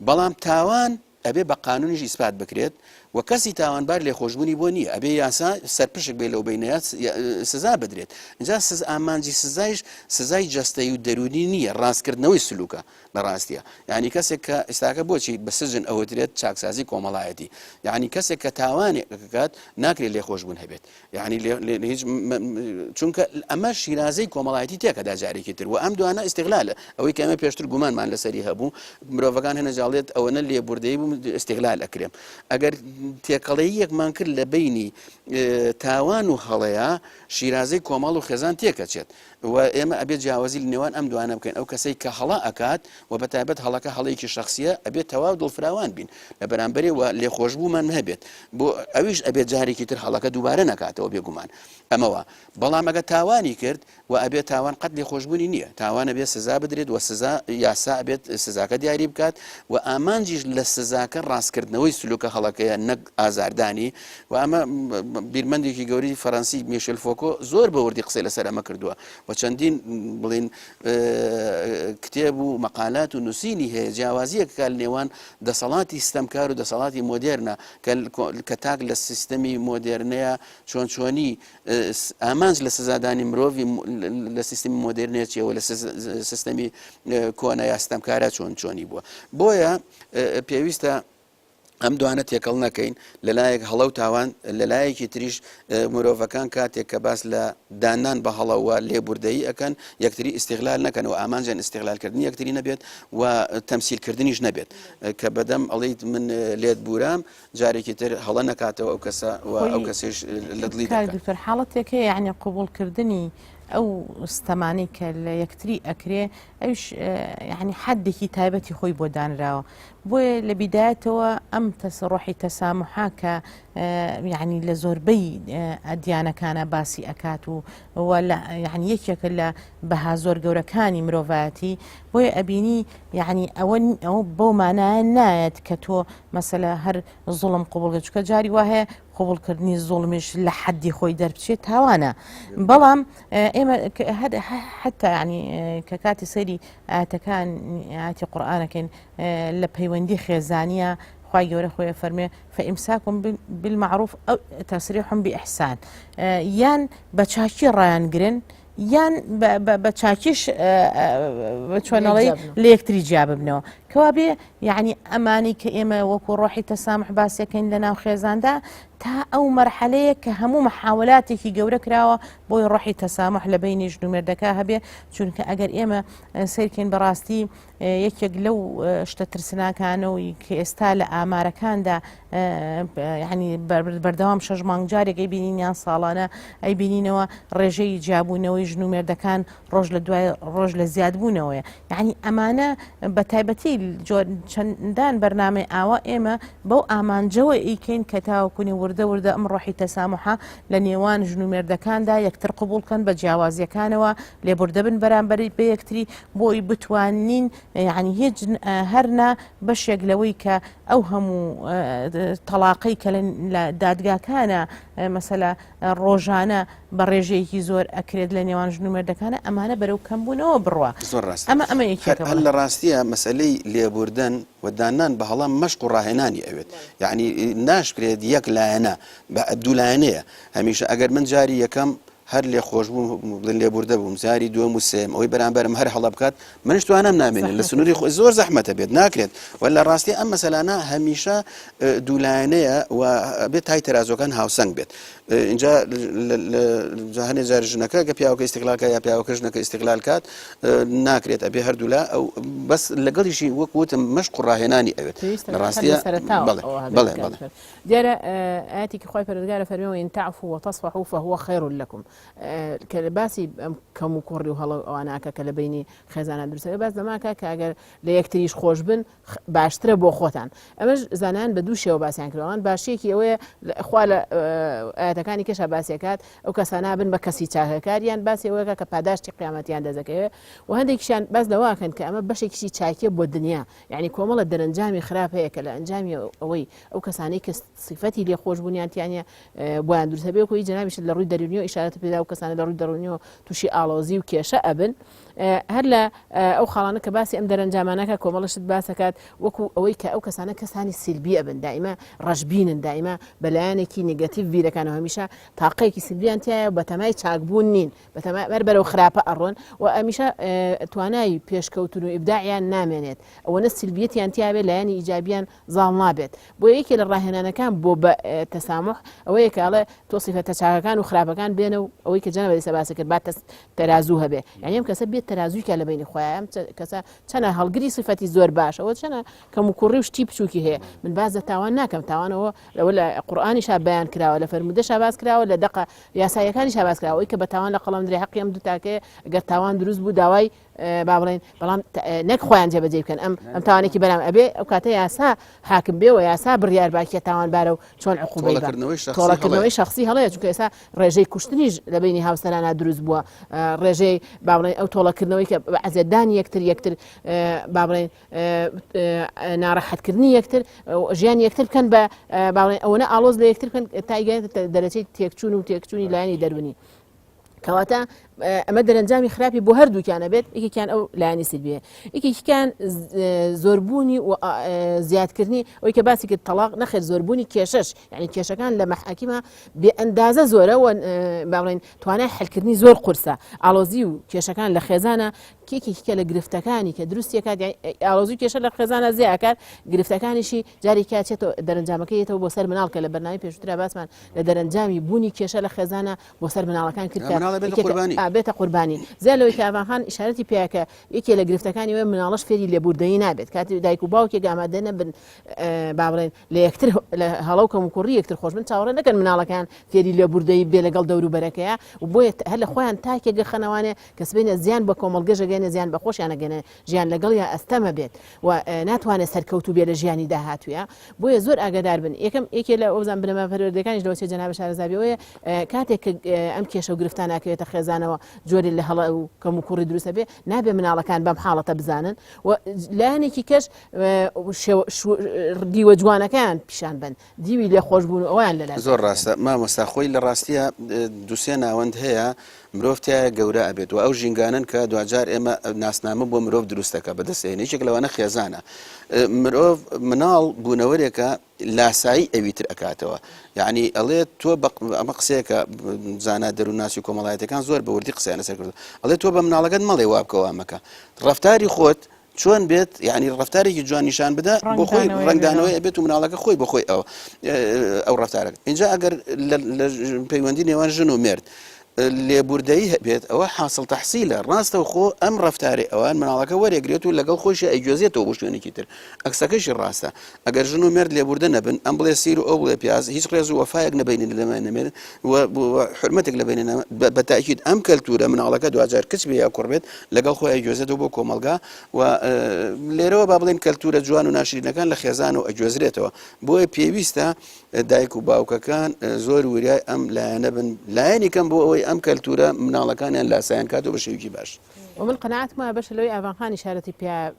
بەڵام تاوان ئەبێ بە قانونیش ئیسپات بکرێت و کەسی تاوانبار لێخۆشببوونی بۆ نییە ئەبێ یاسا سەرپشک بێ لەو بینەیە سزا بدرێت اینجا سز ئامانجی سزایش سزای جەستەی و دەرونی نییە ڕاستکردنەوەی سلوکە لە ڕاستیە یعنی کەسێک کە ئێستاکە بۆچی بە سجن ئەوترێت چاکسازی کۆمەڵایەتی یعنی کەسێک کە تاوانێک بکات ناکرێت لێخۆشببوون هەبێت یعنی هیچ چونکە ئەمە شیرازەی کۆمەڵایەتی تێکەدا جارێکی تر و ئەم دوانە ئیسیغلالە ئەوەی کە ئەمە پێشتر گومانمان لەسەری هەبوو مرۆڤەکان هەنە جاڵێت ئەوەنە لێبوردەی بوو ئیسیغلال ئەکرێم ئەگەر تێکەڵەی یەکمان کرد لە بینی تاوان و هەڵەیە شیرازەی کۆمەڵ و خێزان تێکەچێت و ئێمە ئەبێت جیاوازی لە نێوان ئەم دوانە بکەین ئەو کەسەی کە هەڵە ئەکات و بە تایبەت هەڵەکە هەڵەیەکی شخصیە ئەبێت تەواو دڵفراوان بین لە بەرامبەرێ و لێخۆشببوومان هەبێت بۆ ئەویش ئەبێت جارێکی تر هەڵەکە دووبارە نەکاتەوە بێگومان ئەمەوە بەڵام ئەگە تاوانی کرد و ئەبێت تاوان قەت لێخۆشببوونی نییە تاوانە بێ سزا بدرێت و سزا یاسا ئەبێت سزاکە دیاری بکات و ئامانجیش لە سزاکە ڕاستکردنەوەی سلوکە هەڵەکەیە نەک ئازاردانی و ئەمە بیرمەندێکی گەوری فەرەنسی میشل فۆکۆ زۆر بە وردی قسەی لەسەر ئەمە کردووە و چەندین بڵین کتێب و مەقالات و نووسینی هەیە جیاوازیەک کە لە نێوان دەسەڵاتی ستەمکار و دەسەڵاتی مۆدێرنە کە تاک لە سیستەمی مۆدێرنەیە چۆن چۆنی ئامانج لە سزادانی مرۆڤی لە سیستمی مۆدێرنێ چیەوە لە سیستەمی کۆنە یا ستەمکارە چۆن چۆنی بووە بۆیە پێویستە ئەم دوانە تێکەڵ نەکەین لەلایەک هەڵە و تاوان لەلایەکی تریش مرۆڤەکان کاتێک کە باس لە دانان بە هەڵەوە لێبوردەیی ئەکەن یەکتری ئیسیغلال نەکەن و ئامانجیان ئیسیغلالکردنی یەکتری نەبێت و تەمسیلکردنیش نەبێت کە بەدەم ئەڵیت من لێت بورام جارێکی تر هەڵە نەکاتەوە ئەو کەسە و ئەو کەسیش لە دڵی دکتۆر حاڵەتێک هەیە یعنی قوبڵکردنی. ئەو ستەمانەی کە لە یەکتری ئەکرێ ئەویش یعنی حدێکی تایبەتی خۆی بۆ دانراوە بۆیە لە بیدایەتەوە ئەم تەس ڕۆحی تەسامحا کە یعنی لە زۆربەی ئەدیانەکانە باسی ئەکات و لە یعنی یەکێکە لە بەها زۆر گەورەکانی مرۆڤایەتی بۆیە ئەبینی یعنی ئەوە ئەو بەو مانایە نایەت کە تۆ مەسەلە هەر زوڵم قوبڵ چکە جاری وا هەیە قوبڵکردنی زوڵمیش لە حەدی خۆی دەربچێت تاوانە بەڵام ئێمە حتا ینی کە کاتی سەیری ئاەتەکان ئاتی قورآانەکەین لە پەیوەندی خێزانیە خی گەورە خۆی فەرمێ فإمساك بالمعروف أو تسريح بإحسان یان بە چاکی ڕایانگرن یان بە چاکیش چۆنەڵی لە یەکتری جیا ببنەوە کەوا بێ یعنی ئەمانی کە ئێمە وەکو ڕۆحی تەسامح باسیەکەین لە ناو خێزاندا تا ئەو مەرحەلەیە کە هەموو محاولاتێکی گەورە کراوە بۆی ڕۆحی تەسامح لە بینی ژن و مێردەکە هەبێ چونکە ئەگەر ئێمە سیرکەین بەڕاستی یەکێک لەو شتە ترسناکانەوەی کە ئێستا لە ئامارەکاندا یعنی بەردەوام شەش مانگ جارێک ئەیبینین یان ساڵانە ئەیبینینەوە ڕێژەی جیابوونەوەی ژن و مێردەکان ڕۆژ لە دوای ڕۆژ لە زیادبوونەوەیە یعنی ئەمانە بە تایبەتی چەندان بەرنامەی ئاوا ئێمە بەو ئامانجەوە ئیکەین کە تاوەکونی وردە وردە ئەم ڕۆحی تەسامحە لە نێوان ژن و مێردەکاندا یەکتر قبوڵکەن بە جیاوازیەکانەوە لێبوردەبن بەرامبەری بە یەکتری بۆی بتوانین یعنی هیچ هەرنا بەشێک لەوەی کە ئەو هەموو تەڵاقەی کە لە دادگاکانە مەسەلە ڕۆژانە بە ڕێژەیەکی زۆر ئەکرێت لە نێوان ژن و مێردەکانە ئەمانە بەرەو کەمبوونەوە بڕوا زۆر ڕاستە ئەمە ئەمە یەکێکە هەر لە ڕاستیە مەسەلەی لێبوردن و دانان بە هەڵە مەشق و ڕاهێنانی ئەوێت یعنی ناشکرێت یەک لایەنە بە دوو لایەنەیە هەمیشە ئەگەر من جاری یەکەم هەر لێخۆشبووم بڵێن لێبوردە بووم جاری دووەم و سێم ئەوەی بەرامبەرم هەر هەڵە بکات منش توانام نامێنێت لە سنووری خۆی زۆر زەحمەتە بێت ناکرێت و لە ڕاستی ئەم مەسەلانە هەمیشە دوولایەنەیە و بێت تای تەرازۆکان هاوسەنگ بێت اینجا هەنێ جار ژنەکە کە پیاوەکە ئیستیغلالکە یا پیاوەکە ژنەکە ئیستیغلال کات ناکرێت ئەبێ هەردوولا ئەو بەس لەگەڵیشی وەک وتم مەشق و ڕاهێنانی ئەوێت لە ڕاستیە بەڵێ بەڵێ بەڵێ دیارە ئایەتێکی خوای پەروەردگارە فەرمی وإن تعفوا وتصفحوا فهو خير لكم کە باسی ئەم کەم و کوڕی و هەڵە ئەواناکە کە لە بینی خێزانە دروستەکە باس لەماکە کە ئەگەر لە یەکتریش خۆش بن باشترە بۆ خۆتان ئەمەش زانان بە دوو شێوە باسییان کردوان باشیەکی ئەوەیە خوا لە ئاەتەکانی کەشا باسیەکات ئەو کەسانە بن بە کەسی چاکەکاریان باسی ئەوەکە کە پاداشتی قیامەتیان دەزەکەوێ و هەندێکیشان باس لەواکەن کە ئەمە بەشێکیشی چاکیە بۆ دنیا یعنی کۆمەڵە دەرەنجامی خراپ هەیە کە لە ئەنجامی ئەوەی ئەو کەسانەی کە سیفەتی لێخۆشبوونیان تیا نییە بۆیان دروست هەبێ وەکو جەنابیشت لە ڕووی دەروونیەوە ئیشارەت پێدا و کەسانە لە ڕووی دەروونیەوە تووشی ئاڵۆزی و کێشە ئەبن هەر لە ئەو خاڵانە کە باسی ئەم دەرەنجامانەکە کۆمەڵشت باسەکات وەکو ئەوەی کە ئەو کەسانە کەسانی سلبی ئەبن دائیمە ڕەشبینن دائیمە بەلایەنێکی negative بیرەکانەوە هەمیشە تاقەیەکی سلبیان تایە بەتەمای چاکبوون نین بەتەما بەر بەرەو خراپە ئەڕۆن و ئەمیشە توانای پێشکەوتن و ئیبداعیان نامێنێت ئەوەنە سلبیەتیان تیاێ لایەنی ئیجابیان زاڵ نابێت بۆ یەکێ لە ڕاهێنانەکان بۆ بە تەسامح ئەوەیە کە ئەڵێ تۆ سیفەتە چاکەکان و خراپەکان بێنە و ئەوەی کە جەنابت ئێستا باسی کرد با تەرازوو هەبێ یعنی ئەم کەسە بێت تەرازووی کە لە بینی خۆیان ئەم کەسە چەنە هەڵگری سیفەتی زۆر باش ئەوە چەنە کەم و کوڕی و شتی بچووکی هەیە من باز لە تاوان ناکەم تاوانەوە لەوە لە قورئانیشا بەیان کراوە لە فەرموودەشا باس کراوە لە دەقە یاساییەکانیشا باس کراوە ئەوەی کە بە تاوان لە قەڵەم درێ حەقی ئەم دوو تاکەیە گەر تاوان دروست بوو داوای با بڵێن بەڵام نەک خۆیان جێبەجێ بکەن ئەم ئەم تاوانێکی بەرام ئەبێ ئەو کاتە یاسا حاکم بێ و یاسا بڕیار باکیە تاوانبارە و چۆن عقوبەی با. تۆڵەکردنەوەی شخصی هەڵەیە چونکە ئێستا ڕێژەی کوشتنیش لە بینی هاوسەرانە دروست بووە ڕێژەی با بڵێن ئەو تۆڵەکردنەوەی کە بە ئەزیەتدانی یەکتر یەکتر با بڵێن ناڕەحەتکردنی یەکتر ژیان یەکتر بکەن بە با بڵێن ئەوەنە ئاڵۆز لە یەکتر بکەن تایگەێتە دەرەچەی تێکچوون و تێکچوونی لایەنی دەروونی. کەواتە ئەمە دەرەنجامی خراپی بۆ هەردووکیانە بێت یەکێکیان ئەو لایەنی سلبیە یەکێکیان زۆربوونی و زیادکردنی ئەوی کە باسی کرد تەڵاق نەخێر زۆربوونی کێشەش یعنی کێشەکان لە مەحاکیمە بێ ئەندازە زۆرە و با بڵێن توانای حلکردنی زۆر قورسە ئاڵۆزی و کێشەکان لە خێزانە کێکێکیکە لە گرفتەکانی کە دروستیەکات ئاڵۆزی کێشە لە خێزانە زیاکات گرفتەکانیشی جاری کاچێتەوە دەرەنجامەکەی یەتەوە بۆ سەر مناڵ کە لە بەرنامەی پێشووترا باسمان لە دەرەنجامی بوونی کێشە لە خێزانە بۆ سەر مناڵەکان کرد کە مناڵە بێتە یەکێکە قوربانی. بێتە قوربانی زیاد لەوەی کە ئاڤان خان ئیشارەتی پێیا کە یەکێ لە گرفتەکانی وێ مناڵەش فێری لێبوردەیی نابێت کاتی دایک و باوکێک ئامادە نەبن با بڵێن لە یەکتر لە هەڵە و کەموکوڕی یەکتر خۆش بن چاوەڕێ نەکەن مناڵەکان فێری لێبوردەیی بێ لەگەڵ دەوروبەرەکەیە و بۆیە هەر لە خۆیان تاکێک گەخەنەوانێ کە سبەینێ زیان بە کۆمەڵگەش ئەگەیەنێ زیان بە خۆشیان ئەگەیەنێ ژیان لەگەڵیا ئەستەمە بێت و ناتوانێت سەرکەوتوو بێ لە ژیانی داهاتوویا بۆیە زۆر ئاگادار بن یەکەم یەکێ لە ئەوزان بنەما پەروەردەکانیش لەوە چێ جەنابە شارەزا بێ ئەوەیە کاتێک کە ئەم کێشە و گرفتانە ئەکەوێتە خێزانەوە جۆرێ لە هەڵە و کەم و کوڕی دروستە بێ نابێ مناڵەکان بەم حاڵەتە بزانن و لایەنێکی کەش دیوە جوانەکەیان پیشان بن دیوی لێخۆشبوون و ئەویان لەلا زۆر ڕاستە مامۆستا خۆی لە ڕاستیە دوسێ ناوەند هەیە مرۆڤ تایە گەورە ئەبێت و ئەو ژینگانن کە دواجار ئێمە ناسنامە بۆ مرۆڤ دروستەکە بەدەستێنێ یەکێک لەوانە خێزانە مرۆڤ مناڵ بوونەوەرێکە لاسایی ئەوی تر ئەکاتەوە یعنی ئەڵێ تۆ ئەمە قسەیەکە زانا دەروونناسی و کۆمەڵایەتەکان زۆر بە وردی قسەیان لەسەر کردو ئەڵێ تۆ بە مناڵەکەت مەڵێ وا بکەوە مەکە ڕەفتاری خۆت چۆن بێت یعنی ڕفتارێکی جوان نیشان بدە بۆ خۆی ڕەنگدانەوەی ئەبێت و مناڵەکە خۆی بۆ خۆی ئەو ئەو ڕفتارەکە اینجا ئەگەر لە پەیوەندی نێوان ژن و مێرد لێبوردەیی هەبێت ئەوە حاصل تحصیلە ڕاستەوخۆ ئەم ڕەفتارەی ئەوان مناڵەکە وەرێگرێت و لەگەڵ خۆیشی ئەیگوێزێتەوە بۆ شوێنێکی تر ئەکسەکەشی ڕاستە ئەگەر ژن و مێرد لێبوردە نەبن ئەم بڵێ سیر و ئەو بڵێ پیاز هیچ ڕێز و وەفایەک نەبینین لەمە نەمێن و حرمەتێک لە بینە بە تاکید ئەم کەلتورە مناڵەکە دواجار کچ بێ یا کوڕ بێت لەگەڵ خۆی ئەیگوێزێتەوە بۆ کۆمەڵگا و لێرەوە با بڵێن کەلتورە جوان و ناشرینەکان لە خێزان و ئەگوێزرێتەوە بۆیە پێویستە دایک و باوکەکان زۆر وریای ئەم لایەنە بن لایەنی کەم بۆ ئەوەی ئەم کەلتورە مناڵەکانیان لاسایان کات و بە شێوەیەکی باش. و من قەناعەتم وایە بەشە لەوەی ئاڤان خان ئیشارەتی پیا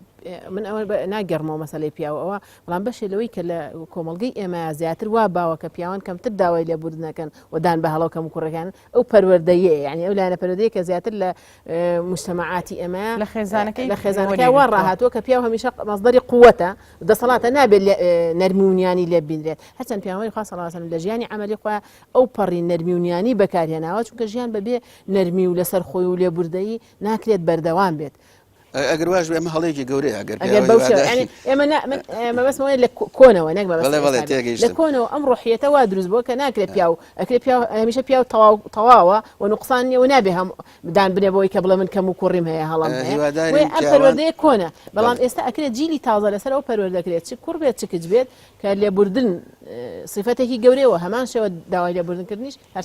من ئەوە ناگەڕمەوە مەسەلەی پیاو ئەوە بەڵام بەشێ لەوەی کە لە کۆمەڵگەی ئێمە زیاتر وا باوە کە پیاوان کەمتر داوای لێبوردن ئەکەن و دان بە هەڵە و کەموکوڕیەکان ئەو پەروەردەیە یعنی ئەو لایەنە پەروەردەیە کە زیاتر لە مجتمعاتی ئێمە لە خێزانەکەی لە خێزانەکە وا ڕاهاتووە کە پیاو هەمیشە مەصدەری قووەتە دەسەڵاتە نابێت نەرمی و نیانی لێ بینرێت هەرچەند پیامبەری خوا صلی الله علیه و سلم لە ژیانی عەمەلی خۆی ئەو پەڕی نەرمی و نیانی بەکارهێناوە چونکە ژیان بەبێ نەرمی و لەسەر خۆی و لێبوردەیی ناکرێت بەردەوام بێت ئەگەر واش بێ ئەمە هەڵەیەکی گەورەیە ئەگەر ئەگەر بەو شێوە یعنی ئێمە نا من مەبەستم ئەوەیە لە کۆنەوە نەک مەبەست بەڵێ بەڵێ ئێستا بێت. لە تێگەیشتم کۆنەوە ئەم ڕۆحیەتە وا دروست بووە کە ناکرێت پیاو ئەکرێت پیاو هەمیشە پیاو تەواو تەواوە و نوقسان نییە و نابێ هەم دان بنێ بەوەی کە بڵێ من کەم و کوڕیم هەیە هەڵەم هەیە هیوادارین بۆیە ئەم پیاوان پەروەردەیە کۆنە بەڵام بەڵێ ئێستا ئەکرێت جیلی تازە لەسەر ئەو پەروەردە کرێت چ کوڕ بێت چ کچ بێت کە لێبوردن سیفەتێکی گەورەیە و هەمان شێوە داوای لێبوردن کردنیش هەر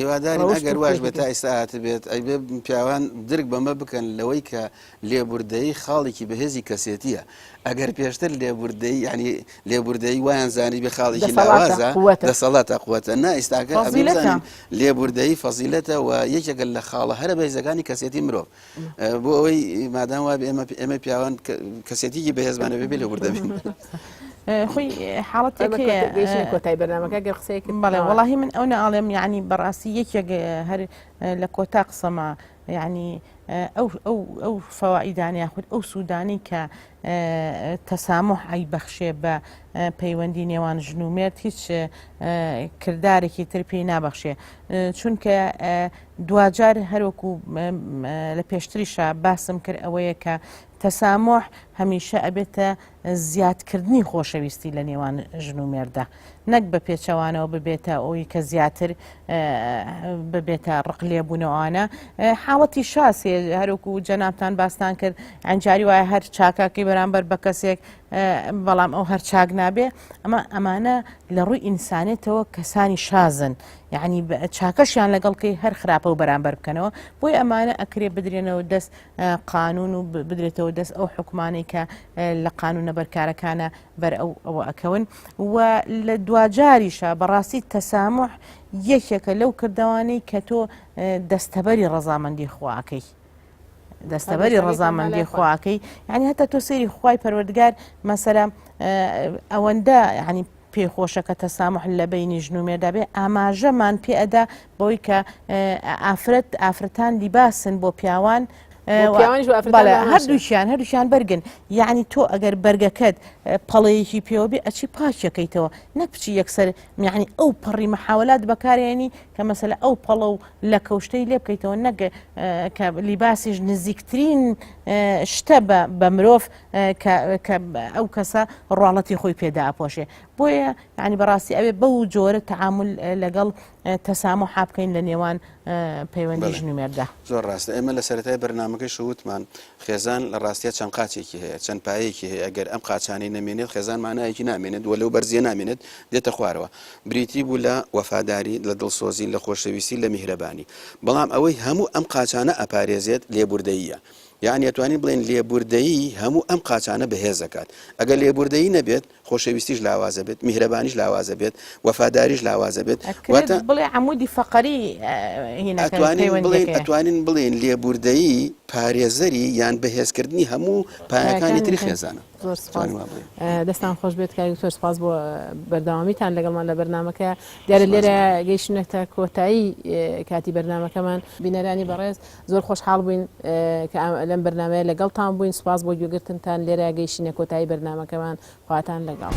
هیوادارین ڕەوشت ئەگەر و واش خوێکی بێت تا تر. ئیستا هاتبێت ئەبێ پیاوان درک بەمە بکەن لەوەی کە لێبوردەیی خاڵێکی بەهێزی کەسێتیە ئەگەر پێشتر لێبوردەیی یعنی لێبوردەیی وایان زانیبێ خاڵێکی دەسەڵاتە لاوازە قوتە. دەسەڵاتە قوتە نا ئیستاکە ئەبێ فەزیلەتە. بزانین لێبوردەیی فەزیلەتە و یەکێکە لە خاڵە هەرە بەهێزەکانی کەسێتی مرۆڤ بۆ ئەوەی مادام وابێ ئێمە ئێمە پیاوان کەسێتیکی بەهێزمانە بێ لێبوردە بین. خۆی حاڵەتێک هەیە گەیشتینە کۆتای بەرنامەکە گەر قسەیەکت بەڵێ ماوە. وەڵاهی من ئەو ناڵێم یعنی بەڕاستی یەکێک هەر لە کۆتا قسەما یعنی ئەو ئەو ئەو فەوائیدانە یاخود ئەو سوودانەی کە تەسامح ئەیبەخشێ بە پەیوەندی نێوان ژن و مێرد هیچ کردارێکی تر پێی نابەخشێ چونکە دواجار هەروەکو لە پێشتریشا باسم کرد ئەوەیە کە تەسامح هەمیشە ئەبێتە زیادکردنی خۆشەویستی لە نێوان ژن و مێردە نەک بە پێچەوانەوە ببێتە ئەوی کە زیاتر ببێتە ڕق لێبوونەوانە حاڵەتی شاسێ هەروکو جەنابتان باستان کرد ئەنجاری وایە هەر چاکاکەی بەرامبەر بە کەسێک بەڵام ئەو هەر چاک نابێ ئەمە ئەمانە لە ڕووی ئینسانێتەوە کەسانی شازن یعنی چاکەشیان لەگەڵکەی هەر خراپە و بەرامبەر بکەنەوە بۆی ئەمانە ئەکرێ بدرێنەوە دەست قانون و بدرێتەوە دەست ئەو حکومانەی کە لە قانونە بەرکارەکانە بەر ئەو ئەوە ئەکەون و لە دواجاریشە بەڕاستی تەسامح یەکێکە لەو کردەوانەی کە تۆ دەستەبەری ڕەزامەندی خواکەی دەستەبەری ڕەزامەندی خواکەی یعنی هەتا تۆ سەیری خوای پەروەردگار مەسەلە ئەوەندە یعنی پێی خۆشە کە تەسامح لە بەینی ژن و مێردا بێ ئاماژەمان پێ ئەدا بەوەی کە ئافرەت ئافرەتان لیباسن بۆ پیاوان هەردووشیان هەردووشیان بەرگن یعنی تۆ ئەگەر بەرگەکەت پەڵەیەکی پێوە بێ ئەچی پاکیەکەیتەوە نەک بچی یەکسەر یعنی ئەو پەڕی محاولات بەکارێنی کە مەسەلە ئەو پەڵە و لە کەوشتەی لێ بکەیتەوە نەک کە لیباسیش نزیکترین شتە بە مرۆڤ کە ئەو کەسە ڕواڵەتی خۆی پێدا ئەپۆشێ بۆیە یعنی بەڕاستی ئەوێ بەو جۆرە تەعامل لەگەڵ تەسامحا بکەین لە نێوان پەیوەندی ژن و مێردە. زۆر ڕاستە ئێمە لە سەرەتای بەرنامەکەیشەوە وتمان خێزان لە ڕاستیا چەند قاچێکی هەیە چەند پایەیەکی هەیە ئەگەر ئەم قاچانەی نەمێنێت خێزان مانایەکی نامێنێت و لەو بەرزیە نامێنێت دێتە خوارەوە بریتی بوو لە وەفاداری لە دڵسۆزی لە خۆشەویستی لە میهرەبانی بەڵام ئەوەی هەموو ئەم قاچانە ئەپارێزێت لێبوردەییە یعنی ئەتوانین بڵێن لێبوردەیی هەموو ئەم قاچانە بەهێز دەکات ئەگەر لێبوردەیی نەبێت خۆشەویستیش لاوازە بێت، میهرەبانیش لاوازە بێت، وەفاداریش لاوازە بێت، واتە بڵێ عەمودی فەقەری ئەتوانین بڵێین ئەتوانین بڵێین لێبوردەیی پارێزەری یان بەهێزکردنی هەموو پایەکانی تری خێزانە. زۆر سپاس دەستان خۆش بێت کاک دکتۆر سپاس بۆ بەردەوامیتان لەگەڵمان لە بەرنامەکە دیارە لێرە گەیشتنەتە کۆتایی کاتی بەرنامەکەمان بینەرانی بەڕێز زۆر خۆشحاڵ بووین کە لەم بەرنامەیە لەگەڵتان بووین سوپاس بۆ گوێگرتنتان لێرە گەیشتینە کۆتایی بەرنامەکەمان خواتان لەگەڵ.